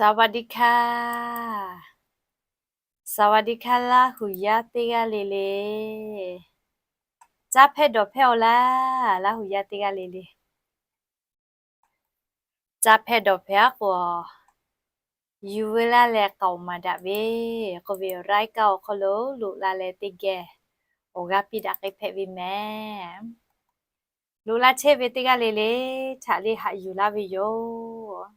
สวัสดีค่ะ สวัสดีค่ะ Laˇ huˍ yaˇ teˇ g'aˇ le le. Caˇ hpehˇ dawˬ hpehˇ-aw laˇ, Laˇ huˍ yaˇ teˇ g'aˇ le le. Caˇ hpehˇ dawˬ hpehˇ-aˉ k'o, yuˬ veu laˇ leh k'aoˍ maˍ daꞈ ve k'oˆ ve, รายการ awˬ hk'aw lo loꞈ la leh teˇ geh awˬ g'aˇ piˇ daꞈ k'ai hpehꞈ ve mehˍ. Loꞈ la chehˇ ve teˇ g'aˇ le le htaꞈ le haꞈ yuˬ laˇ ve yoˬ.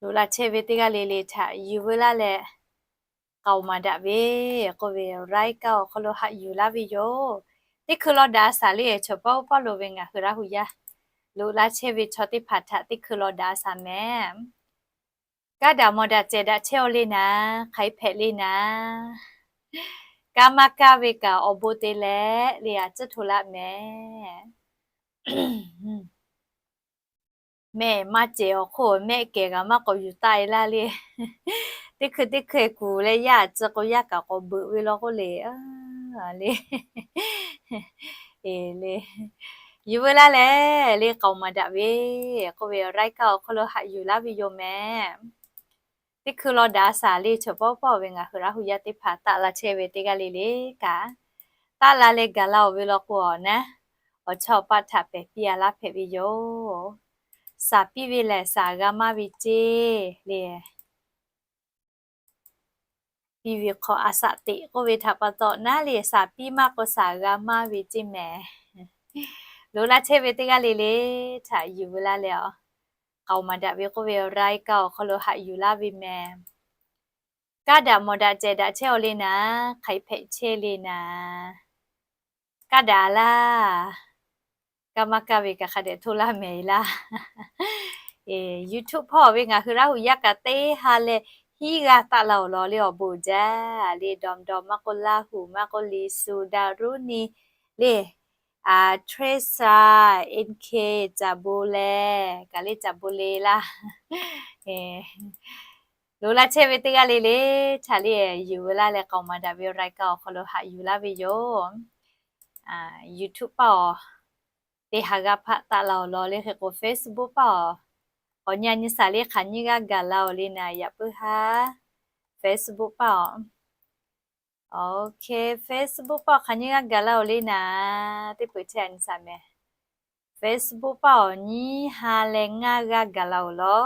Loꞈ la chehˇ ve teˇ g'aˇ le le htaꞈ yuˬ veu laˇ leh k'aoˍ maˍ daꞈ ve k'oˆ ve, รายการ awˬ hk'aw lo haꞈ yuˬ laˇ ve yoˬ. Teˇ hkui law daꞈ a shaˍ le, chaw paˇ oˇ paˇ lo ve ngaˬ hui Laˇ huˍ yaˇ loꞈ la chehˇ ve chaw teˇ hpaˍ htaꞈ teˇ hkui law daꞈ a shaˍ mehˍ. Kaˇ daꞈ mawˬ daꞈ cehˬ daꞈ chehˇ-aw le naˍ, hk'aiˉ hpehꞈ le naˍ. Kaˇ maˇ kaˇ ve kaꞈ awˬ bon te leh le, a ciˉ hto laˇ mehˍ. Mehˆ maˇ cehˬ awˬ hk'oˆ mehˆ kehˬ g'a maˇ k'awꞈ yuˬ taˆ e laˇ le. Teˇ hkui teˇ hkui kuˬ leh yaˇ a ciˉ k'o yaˇ kaꞈ k'awꞈ beuꞈ ve law k'oˆ le, le. E le, yuˬ veu laˇ leh le k'aoˍ maˍ daꞈ ve k'oˆ ve, รายการ awˬ hk'aw lo haꞈ yuˬ laˇ ve yoˬ mehˍ. Teˇ hkui law daꞈ a shaˍ le, chaw paˇ oˇ paˇ ve ngaˬ hui Laˇ huˍ yaˇ teˇ hpaˍ taˆ la chehˇ ve teˇ g'aˇ le le kaꞈ, taˆ la leh gaˬ la-oˬ ve law k'o awˬ naˉ, awˬ chawˇ awˬ paˆ htaꞈ pehˬ piˇ a laˇ hpehꞈ ve yoˬ. Shaˍ piˇ ve lehˬ shaˍ g'a maˇ ve ceˇ le. Piˇ ve hk'aw a shaꞈ teꞈ k'oˆ ve htaꞈ pa taw naˉ le, shaˍ piˇ maˇ k'o shaˍ g'a maˇ ve ceˇ mehˍ. Loꞈ la chehˇ ve teˇ g'aˇ le le htaꞈ yuˬ veu laˇ leh, k'aoˍ maˍ daꞈ ve k'oˆ ve, รายการ awˬ hk'aw lo haꞈ yuˬ laˇ ve mehˍ. Kaˇ daꞈ mawˬ daꞈ cehˬ daꞈ chehˇ-aw le naˍ, hk'aiˉ hpehꞈ chehˇ le naˍ. Kaˇ daꞈ laˇ. Kaˇ maˇ kaˇ ve kaꞈ hk'a dehꞈ hto laˇ mehˍ laˇ. YouTube hpawˇ ve ngaˬ hui Laˇ huˍ yaˇ kaꞈ teˇ ha leh hiˉ g'aˇ taˆ la-oˬ law le, awˬ bon jaˇ le. Dawˬ dawˬ maˇ k'oˆ, Laˇ huˍ maˇ k'oˆ, Liꞈ suˍ, Daˍ ruˉ ni le, Tracy, N K, Caˍ bon leh kaꞈ le, Caˍ bon le laˇ. Loꞈ la chehˇ ve teˇ g'aˇ le le htaꞈ le yuˬ veu laˇ leh k'aoˍ maˍ daꞈ ve รายการ awˬ hk'aw lo haꞈ yuˬ laˇ ve yoˬ. YouTube paˇ awˬ teˇ ha g'aˇ hpaˆ taˆ la-oˬ law le, hk'e k'o Facebook paˇ awˬ, awˬ nyi a nyi shaˍ le hk'aˬ nyiˇ g'aˇ gaˬ la-oˬ le naˍ, yaꞈ puiˉ haˉ. Facebook paˇ awˬ, OK, Facebook paˇ awˬ hk'aˬ nyiˇ g'aˇ gaˬ la-oˬ le naˍ, teˇ peuˬ chehˇ a nyi shaˍ mehˍ. Facebook paˇ awˬ nyiˇ ha leh ngaˇ g'aˇ gaˬ la-oˬ law.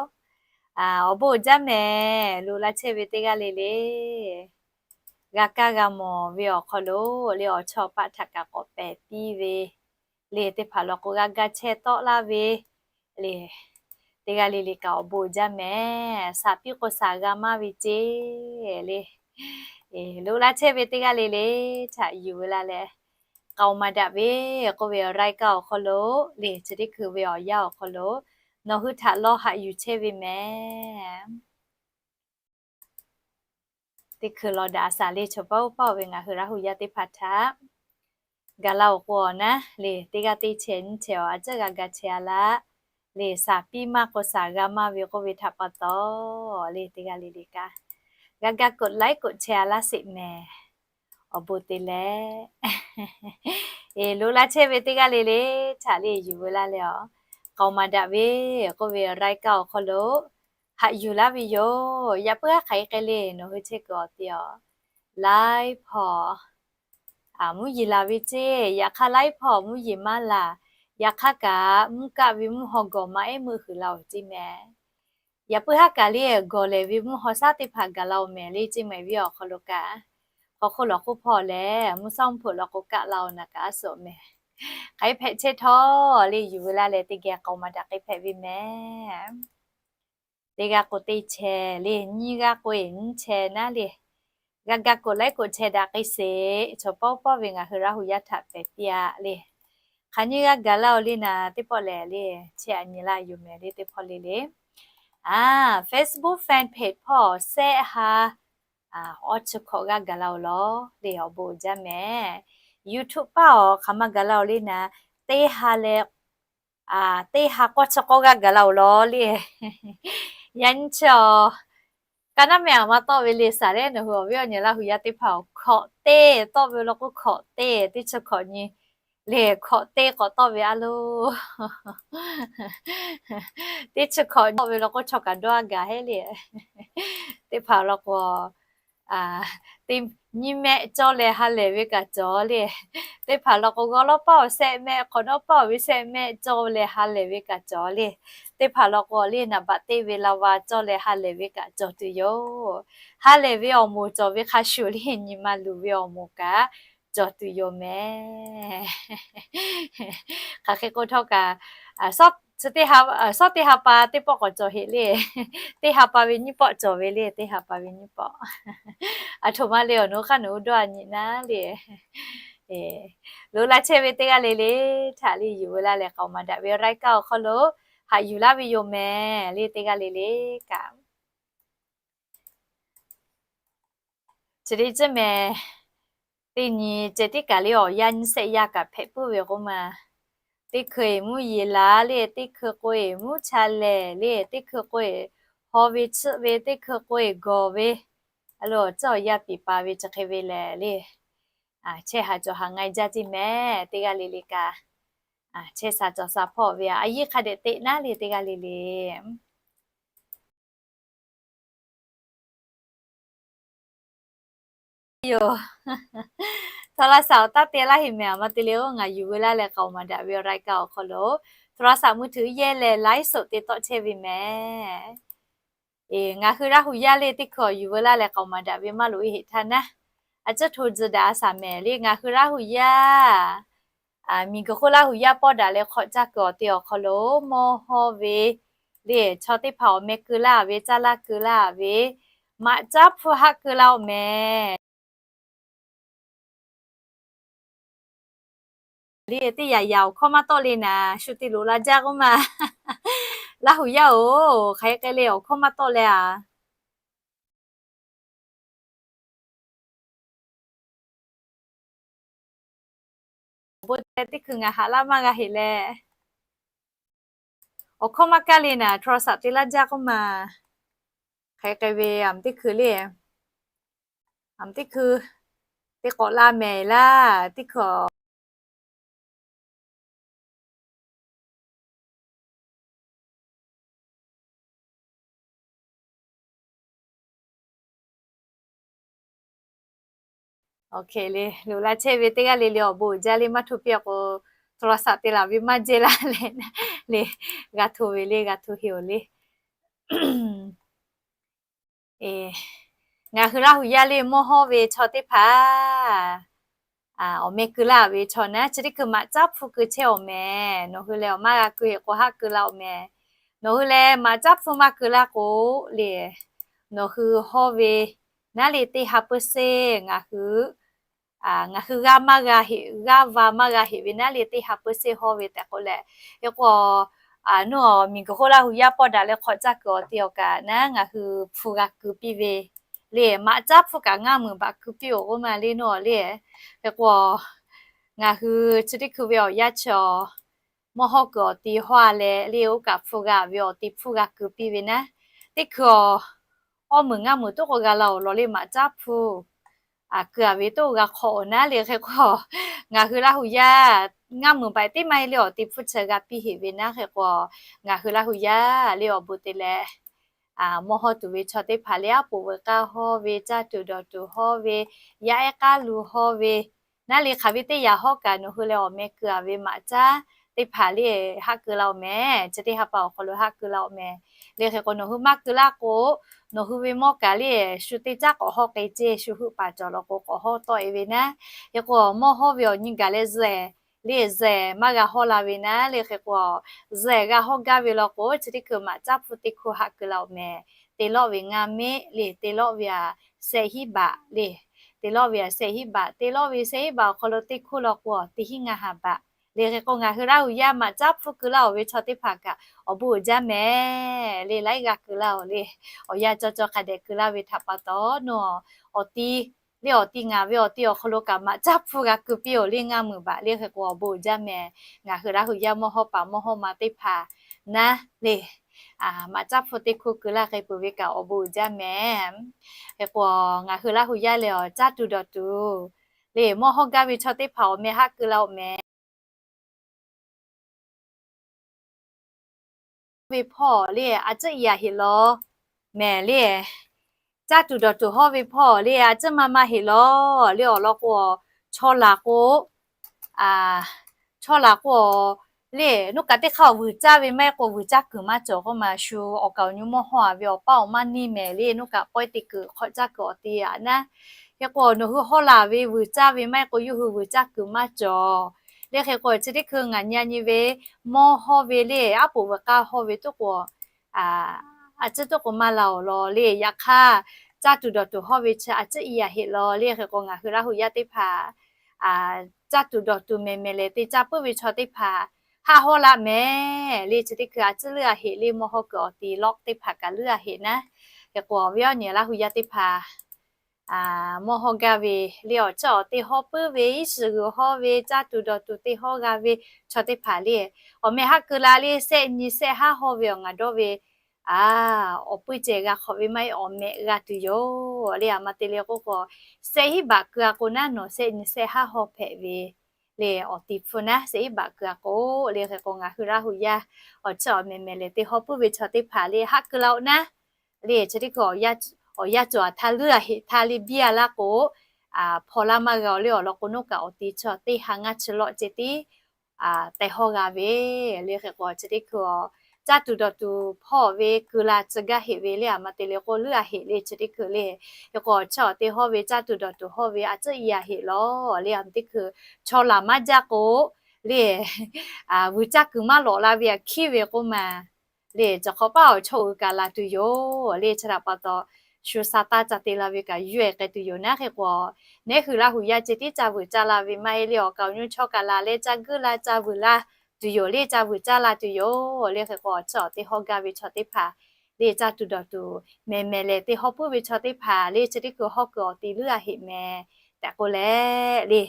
Awˬ bon jaˇ mehˍ, loꞈ la chehˇ ve teˇ g'aˇ le le. G'a kaˇ g'a mawˬ ve awˬ hk'aw lo le, awˬ chawˇ paˆ htaꞈ kaꞈ k'awꞈ pehˬ piˇ ve le, teˇ hpaˍ law k'o g'a ga chehˇ tawˆ laˇ ve le, teˇ g'aˇ le le kaꞈ awˬ bon jaˇ mehˍ. Shaˍ piˇ k'o shaˍ g'a maˇ ve ceˇ le. Loꞈ la chehˇ ve teˇ g'aˇ le le htaꞈ yuˬ veu laˇ leh, k'aoˍ maˍ daꞈ ve k'oˆ ve รายการ awˬ hk'aw lo le, chi teˇ hkui ve awˬ yanˇ awˬ hk'aw lo nawˬ hui htaꞈ law haꞈ yuˬ chehˇ ve mehˍ. Teˇ hkui law daꞈ a shaˍ le, chaw paˇ oˇ paˇ ve ngaˬ hui Laˇ huˍ yaˇ teˇ hpaˍ htaꞈ gaˬ la-oˬ k'o awˬ naˉ le, teˇ g'aˇ teˇ chehˇ nyiˇ chehˇ awˬ a ciˉ g'a ga chehˇ a laˇ le. Shaˍ piˇ maˇ k'o shaˍ g'a maˇ ve k'oˆ ve htaꞈ pa taw le, teˇ g'aˇ le le kaꞈ g'a ga กดไลค์ กดแชร์ a laˇ sheˍ mehˍ. Awˬ bon te leh, loꞈ la chehˇ ve teˇ g'aˇ le le htaꞈ le yuˬ veu laˇ leh, k'aoˍ maˍ daꞈ ve k'oˆ ve รายการ awˬ hk'aw lo haꞈ yuˬ laˇ ve yoˬ. Yaꞈ puiˉ haˉ hk'aˬ hk'e le nawˬ hui chehˇ kuiˬ awˬ te awˬ laiˉ hpawˇ mvuhˇ yeˬ laˬ ve ceˇ. Yaꞈ hk'aˇ laiˉ hpawˇ mvuhˇ yeˬ maˇ laˬ. Yaꞈ hk'aˇ kaꞈ mvuhˇ kaˆ ve mvuhˇ haw gawˬ maˇ ehˉ meuˆ huiˍ la-oˬ ceˇ mehˍ. Yaꞈ puiˉ haˉ kaꞈ le gawˬ lehˬ ve mvuhˇ haw shaˉ teˇ hpaˍ gaˬ la-oˬ mehˍ le ceˇ mehˍ ve awˬ hk'aw lo kaꞈ, hk'aw hk'oˆ lawˬ hk'oˆ hpawˇ lehˬ mvuhˇ shaˉ mvuhˇ hpeuꞈ law k'o kaˆ la-oˬ naˍ kaꞈ a suhˍ mehˍ. Hk'aˬ hk'e hpehꞈ chehˇ htawˇ le yuˬ veu laˇ leh teˇ geh k'aoˍ maˍ daꞈ k'ai hpehꞈ ve mehˍ. Teˇ g'aˇ k'o teˇ chehˇ le, nyiˇ g'aˇ k'o eˬ nyiˇ chehˇ naˉ le. G'a ga กดไลค์ กดแชร์ daꞈ k'ai sheˍ. Chaw paˇ oˇ paˇ ve ngaˬ hui Laˇ huˍ yaˇ htaꞈ pehˬ piˇ a le. Hk'aˬ nyiˇ g'aˇ gaˬ laˇ-oˬ le naˍ, teˇ pawˆ lehˬ le chehˇ a nyi laˇ yoˬ mehˍ le teˇ hpawˇ le le. Facebook fan page hpawˇ shehˆ ha awˇ chi hkawꞈ g'aˇ gaˬ la-oˬ law le, awˬ bon uiˍ jaˇ mehˍ. YouTube paˇ awˬ hk'aˬ ma gaˬ la-oˬ le naˍ, teˇ ha leh teˇ ha k'awˇ chi k'awˇ g'aˇ gaˬ la-oˬ law le. Yaꞈ nyi chi awˬ Ka naˉ meh aˬ ma tawˆ ve le saˍ lehˬ, nawˬ hui awˬ viˉ awˬ nyi Laˇ huˍ yaˇ teˇ hpaˍ awˬ hkawꞈ teˇ tawˆ ve law k'o, hkawꞈ teˇ teˇ chi hkawꞈ nyi le, hkawꞈ teˇ k'awꞈ tawˆ ve a loˬ. Teˇ chi hkawꞈ nyi tawˆ ve law k'o, chaw kaꞈ dawˇ a gaˬ heˆ le. Teˇ hpaˍ law k'o, teˇ nyiˇ mehˆ cawˇ leh ha lehˬ ve kaꞈ cawˬ le. Teˇ hpaˍ law k'o, g'awˇ lawˇ paˇ awˬ shehˆ mehˆ, hk'awꞈ nawˉ paˇ awˬ ve shehˆ mehˆ cawˇ leh ha lehˬ ve kaꞈ cawˬ le. Teˇ hpaˍ law k'o le, naˍ baꞈ teˇ ve la va cawˇ leh ha lehˬ ve kaꞈ cawˬ tuˬ yoˬ. Ha lehˬ ve awˬ moˍ cawˬ ve hk'a shuˍ le, nyi ma luˬ ve awˬ moˍ kaꞈ cawˬ tuˬ yoˬ mehˍ. Hk'aˬ hk'e k'o htawˇ kaꞈ, shawˉ teˇ ha pa teˇ pawˆ k'awꞈ cawˬ heˆ le. Teˇ ha pa ve nyiˇ pawˆ cawˬ ve le, teˇ ha pa ve nyiˇ pawˆ. Aˬ htoꞈ ma le awˬ nawˬ hui hk'aˇ nawˬ hui dawˇ a nyi naˉ le. Loꞈ la chehˇ ve teˇ g'aˇ le le htaꞈ le yuˬ veu laˇ leh k'aoˍ maˍ daꞈ ve รายการ awˬ hk'aw lo haꞈ yuˬ laˇ ve yoˬ mehˍ le, teˇ g'aˇ le le kaꞈ. Chi teˇ ceuˬ mehˍ, teˇ nyi ceh tiˉ kaꞈ le awˬ yanˇ nyiˇ shehˆ yaˇ kaꞈ hpehꞈ puiˉ ve k'oˆ ma. Teˇ hkui eˬ mvuhˇ yeˬ laˬ le, teˇ hkui k'o eˬ mvuhˇ cha lehˬ le, teˇ hkui k'o eˬ haw ve tsuhˆ ve, teˇ hkui k'o eˬ gawˬ ve, a loˬ tcuhˉ awˬ yaˇ piˍ pa ve chi hk'e ve lehˬ le. Chehˇ haˍ cawˬ haˍ nga e jaˇ ceˇ mehˍ, teˇ g'aˇ le le kaꞈ. Chehˇ sha cawˬ sha hpawˇ ve a, a yiˇ hk'a dehꞈ teꞈ naˉ le, teˇ g'aˇ le le yoˬ. โทรศัพท์ awˬ taˇ te laˇ heˆ mehˍ, aˬ ma te le oˇ ngaˬ yuˬ veu laˇ leh k'aoˍ maˍ daꞈ ve รายการ awˬ hk'aw lo โทรศัพท์มือถือ yehˇ leh ไลฟ์สด te tawˆ chehˇ ve mehˍ. Ngaˬ hui Laˇ huˍ yaˇ le teˇ hkui awˬ yuˬ veu laˇ leh k'aoˍ maˍ daꞈ ve maˇ loꞈ e heˆ htaˇ naˉ, a ciˉ hto tzuhˬ daꞈ a shaˍ mehˍ le. Ngaˬ hui Laˇ huˍ yaˇ, miˬguiˬ hk'oˆ Laˇ huˍ yaˇ pawˆ daꞈ leh hk'awꞈ caˇ kuiˬ awˬ te awˬ hk'aw lo mawˇ hawˇ ve le, chaw teˇ hpaˍ awˬ meh keu laˇ ve, caˇ laˇ keu laˇ ve, maꞈ caˉ hpu haˆ keu laˇ oˬ mehˍ. Le teˇ yaꞈ yaꞈ awˬ hkawˇ maˇ tawˆ le naˍ, shu te loꞈ la jaˇ k'oˆ ma. Laˇ huˍ yaˇ oˬ, hk'aˬ hk'e le awˬ hkawˇ maˇ tawˆ leh a. Awˬ bon te teˇ hkui ngaˬ haꞈ laˇ maˇ g'a heˆ leh, awˬ hkawˇ maˇ kaˇ le naˍ, โทรศัพท์ te laˇ jaˇ k'oˆ ma. Hk'aˬ hk'e ve aˬ teˇ hkui le, aˬ teˇ hkui te k'awꞈ la mehˍ laˇ, teˇ hkui Awˬ hk'e le, loꞈ la chehˇ ve teˇ g'aˇ le le awˬ bon uiˍ jaˇ le, maˇ hto piˇ a k'o, โทรศัพท์ te laˬ ve maˇ jehˇ laˇ leh le, g'a hto ve le, g'a hto heˆ oˬ le. Ngaˬ hui Laˇ huˍ yaˇ le mawˇ hawˇ ve chaw teˇ hpaˍ, awˬ meh keu laˇ ve chaw naˉ, chi teˇ hkui maꞈ caˉ hpu keu chehˇ awˬ mehˍ. Nawˬ hui leh awˬ maˇ g'a keu heˆ k'o haˆ keu la awˬ mehˍ. Nawˬ hui leh maꞈ caˉ hpu maˇ keu laˇ k'o le, nawˬ hui hawˇ ve naˉ le teˇ ha เปอร์เซ็นต์ ngaˬ hui ngaˬ hui g'aˇ maˇ g'a heˆ, g'aˇ va maˇ g'a heˆ ve naˉ le teˇ ha เปอร์เซ็นต์ hawˇ ve tehꞈ k'oˆ leh, hk'e k'o, nawˬ miˬguiˬ hk'oˆ Laˇ huˍ yaˇ pawˆ daꞈ leh hk'awꞈ caˇ kuiˬ awˬ te awˬ kaꞈ naˉ, ngaˬ hui hpu g'a keu piˇ ve le, maꞈ caˉ hpu kaꞈ ngaˇ meunˍ baꞈ keu piˇ oˬ k'oˆ ma le nawˬ le. Hk'e k'o, ngaˬ hui chi teˇ hkui ve awˬ yanˇ chi awˬ mawˇ hawˇ kuiˬ awˬ te hawˇ a leh le, oˇ kaꞈ hpu g'a ve awˬ te hpu g'a keu piˇ ve naˉ, teˇ hkui awˬ awˇ meunˍ ngaˇ meunˍ toˉ k'o g'a la awˬ lawn le, maꞈ caˉ hpu keu a ve toˉ g'a hk'awꞈ awˬ naˉ le. Hk'e k'o, ngaˬ hui Laˇ huˍ yaˇ ngaˇ meunˍ baꞈ teˇ maˇ heˆ le, awˬ te hpu chi g'a piˇ heˆ ve naˉ. Hk'e k'o, ngaˬ hui Laˇ huˍ yaˇ le awˬ bon te leh mawˇ hawˇ tuˬ ve chaw teˇ hpaˍ le, aˉ poꞈ veuꞈ k'aˇ hawˇ ve, caˇ tuˬ dawˬ tuˬ hawˇ ve, yaˇ ehˉ k'aˉ lu hawˇ ve naˉ le, hk'aˬ ve teˇ yanˇ hawˉ kaꞈ nawˬ hui leh awˬ meh keu a ve maꞈ caˉ teˇ hpaˍ le haˆ keu la awˬ mehˍ. Chi teˇ ha pa awˬ hk'aw lo haˆ keu la awˬ mehˍ. Le hk'e k'o, nawˬ hui maˇ keu laˇ k'o, nawˬ hui ve mawˇ kaꞈ le shu teˇ caˉ k'awꞈ hawˇ k'ai ceˇ, shu heuˆ paˍ cawˬ law k'o k'awꞈ hawˇ tawˆ e ve naˉ. Hk'e k'o, mawˇ hawˇ ve awˬ nyi gaˬ leh zuhꞈ le zuhꞈ maˇ g'a hawˇ la ve naˉ. Le hk'e k'o, zuhꞈ g'a hawˇ gaˇ ve law k'o, chi teˇ hkui maꞈ caˉ hpu teˇ hkui haˆ keu la awˬ mehˍ. Te lawˆ ve ngaˇ meˆ le, te lawˆ ve a shehˆ hinˉ baꞈ le, te lawˆ ve a shehˆ hinˉ baꞈ, te lawˆ ve shehˆ hinˉ baꞈ awˬ hk'aw lo teˇ hkuˇ law k'o, teˇ hinˉ ngaˇ ha baꞈ. Le hk'e k'o, ngaˬ hui Laˇ huˍ yaˇ maꞈ caˉ hpu keu laˇ oˬ ve chaw teˇ hpaˍ kaꞈ awˬ bon uiˍ jaˇ mehˍ le, laiˉ g'aˇ keu laˇ oˬ le. Awˬ yanˇ cawˬ cawˬ hk'a dehꞈ keu laˇ ve htaꞈ pa taw, nawˬ awˬ ti le, awˬ ti ngaˬ ve awˬ ti awˬ hk'aw lo kaꞈ maꞈ caˉ hpu g'a keu piˇ oˬ le, ngaˇ meunˍ baꞈ. Le hk'e k'o, awˬ bon uiˍ jaˇ mehˍ. Ngaˬ hui Laˇ huˍ yaˇ mawˇ hawˇ paˍ mawˇ hawˇ ma teˇ hpaˍ naˉ le, maꞈ caˇ hpu teˇ hkuˇ keu laˇ k'ai peuˬ ve kaꞈ awˬ bon uiˍ jaˇ mehˍ. Hk'e k'o, ngaˬ hui Laˇ hu yaˇ lehˬ, awˬ caˇ tuˬ dawˬ tuˬ le mawˇ hawˇ gaˇ ve chaw teˇ hpaˍ awˬ meh haˆ keu la-oˬ mehˍ. Ve hpawˇ le a ciˉ i a heꞈ law mehˍ le. Caˇ tuˬ dawˬ tuˬ hawˇ ve hpawˇ le a ciˉ maˇ maˇ heꞈ law le. Awˬ lawn k'o, chaw laˬ k'o, chaw laˬ k'o le, nuˇ kaꞈ teˇ hk'aˇ vuiˬ caˇ ve maˇ heˆ k'o, vuiˬ caˇ kuiˬ maˇ cawˬ k'oˆ ma shu. Awˬ kaˍ awˬ nyi mawˇ hawˇ a ve awˬ paˇ awˬ maˇ neˇ mehˍ le, nuˇ kaꞈ pawehˇ te kuiˬ hk'awꞈ caˇ kuiˬ awˬ ti a naˉ. Hk'e k'o, nawˬ hui hawˇ laˬ ve vuiˬ caˇ ve maˇ heˆ k'o, yawˇ hui vuiˬ caˇ kuiˬ maˇ cawˬ le. Hk'e k'o, chi teˇ hkui ngaˬ nyi a nyi ve mawˇ hawˇ ve le, aˉ poꞈ veuꞈ k'aˇ hawˇ ve tuˉ k'o, a ciˉ tuˉ k'o maˇ la awˬ lawn le. Yaꞈ hk'aˇ, caˇ tuˬ dawˬ tuˬ hawˇ ve chi a ciˉ i a heꞈ law le. Hk'e k'o, ngaˬ hui Laˇ hu yaˇ teˇ hpaˍ caˇ tuˬ dawˬ tuˬ mehˍ mehˍ lehˬ te caˇ puiˉ ve chaw teˇ hpaˍ haˆ hawˇ laˇ mehˍ le. Chi teˇ hkui a ciˉ leuˉ a heꞈ le, mawˇ hawˇ kuiˬ awˬ ti lawˆ teˇ hpaˍ kaꞈ leuˉ a heꞈ naˉ. Hk'e k'o, awˬ viˉ awˬ nyi Laˇ hu yaˇ teˇ hpaˍ mawˇ hawˇ gaˇ ve le, awˬ chiˉ awˬ te hawˇ puiˉ ve, iˉ shiˍ g'uiˬ hawˇ ve, caˇ tuˬ dawˬ tuˬ te hawˇ g'a ve chaw teˇ hpaˍ le, awˬ meh haˆ keu la le, sehˆ nyi sehˆ haˉ hawˇ ve awˬ ngaˬ dawˇ ve, a, awˬ puiˇ ceh g'a hk'awꞈ ve maˇ heˆ, awˬ meh g'a tuˬ yoˬ le. A ma te le k'oˆ k'o, sehˆ hiˉ baꞈ keu a k'o naˉ, nawˬ sehˆ nyi sehˆ haˉ hawˇ hpehꞈ ve le, awˬ ti hpfuhˇ naˉ sehˆ hiˉ baꞈ keu a k'o le. Hk'e k'o, ngaˬ hui Laˇ hu yaˇ awˬ chiˉ awˬ meh mehˍ lehˬ te hawˇ puiˉ ve chaw teˇ hpaˍ le haˆ keu la-oˬ naˉ le. Chi teˇ hkui awˬ yanˇ cawˬ a htaˇ leuˉ a heꞈ htaˇ le biˇ a laˇ k'o, hpaw laˇ maˇ g'a-oˬ le. Awˬ lawn k'o, nuˇ kaꞈ awˬ ti chaw teˇ ha ngaˇ chi lawˆ ceh tiˉ teh hawˇ g'a ve le. Hk'e k'o, chi teˇ hkui caˇ tuˬ dawˬ tuˬ hpawˇ ve keu la tcuh gaˇ heꞈ ve le. A ma te le k'o, leuˉ a heꞈ le. Chi teˇ hkui le, hk'e k'o, awˬ chiˉ awˬ te hawˇ ve, caˇ tuˬ dawˬ tuˬ hawˇ ve a ciˉ i a heꞈ law le. A ma teˇ hkui chaw laˬ maˇ jaˇ k'o le, vuiˬ caˇ kuiˬ maˇ lawꞈ la ve a hkiˉ ve k'oˆ ma le. Cawˬ hk'awꞈ paˉ awˬ chaw uiˍ kaꞈ laˬ tuˬ yoˬ le. Chi htaꞈ pa taw, shu sa taˇ ca te la ve kaꞈ yuˬ-e k'ai tuˬ yoˬ naˉ. Hk'e k'o, neˉ hui Laˇ hu yaˇ ceh tiˉ ca vuiˬ caˇ la ve maˇ heˆ le. Awˬ kaˍ awˬ nyi chaw kaꞈ laˬ leh ca guiˇ la ca vuiˬ la tuˬ yoˬ le. Ca vuiˬ caˇ la tuˬ yoˬ le. Hk'e k'o, awˬ chiˉ awˬ te hawˇ gaˇ ve chaw teˇ hpaˍ le, caˇ tuˬ dawˬ tuˬ mehˍ mehˍ lehˬ te hawˇ puiˉ ve chaw teˇ hpaˍ le, chi teˇ hkui hawˇ kuiˬ awˬ ti leuˉ a heꞈ mehˍ tehꞈ k'oˆ leh le,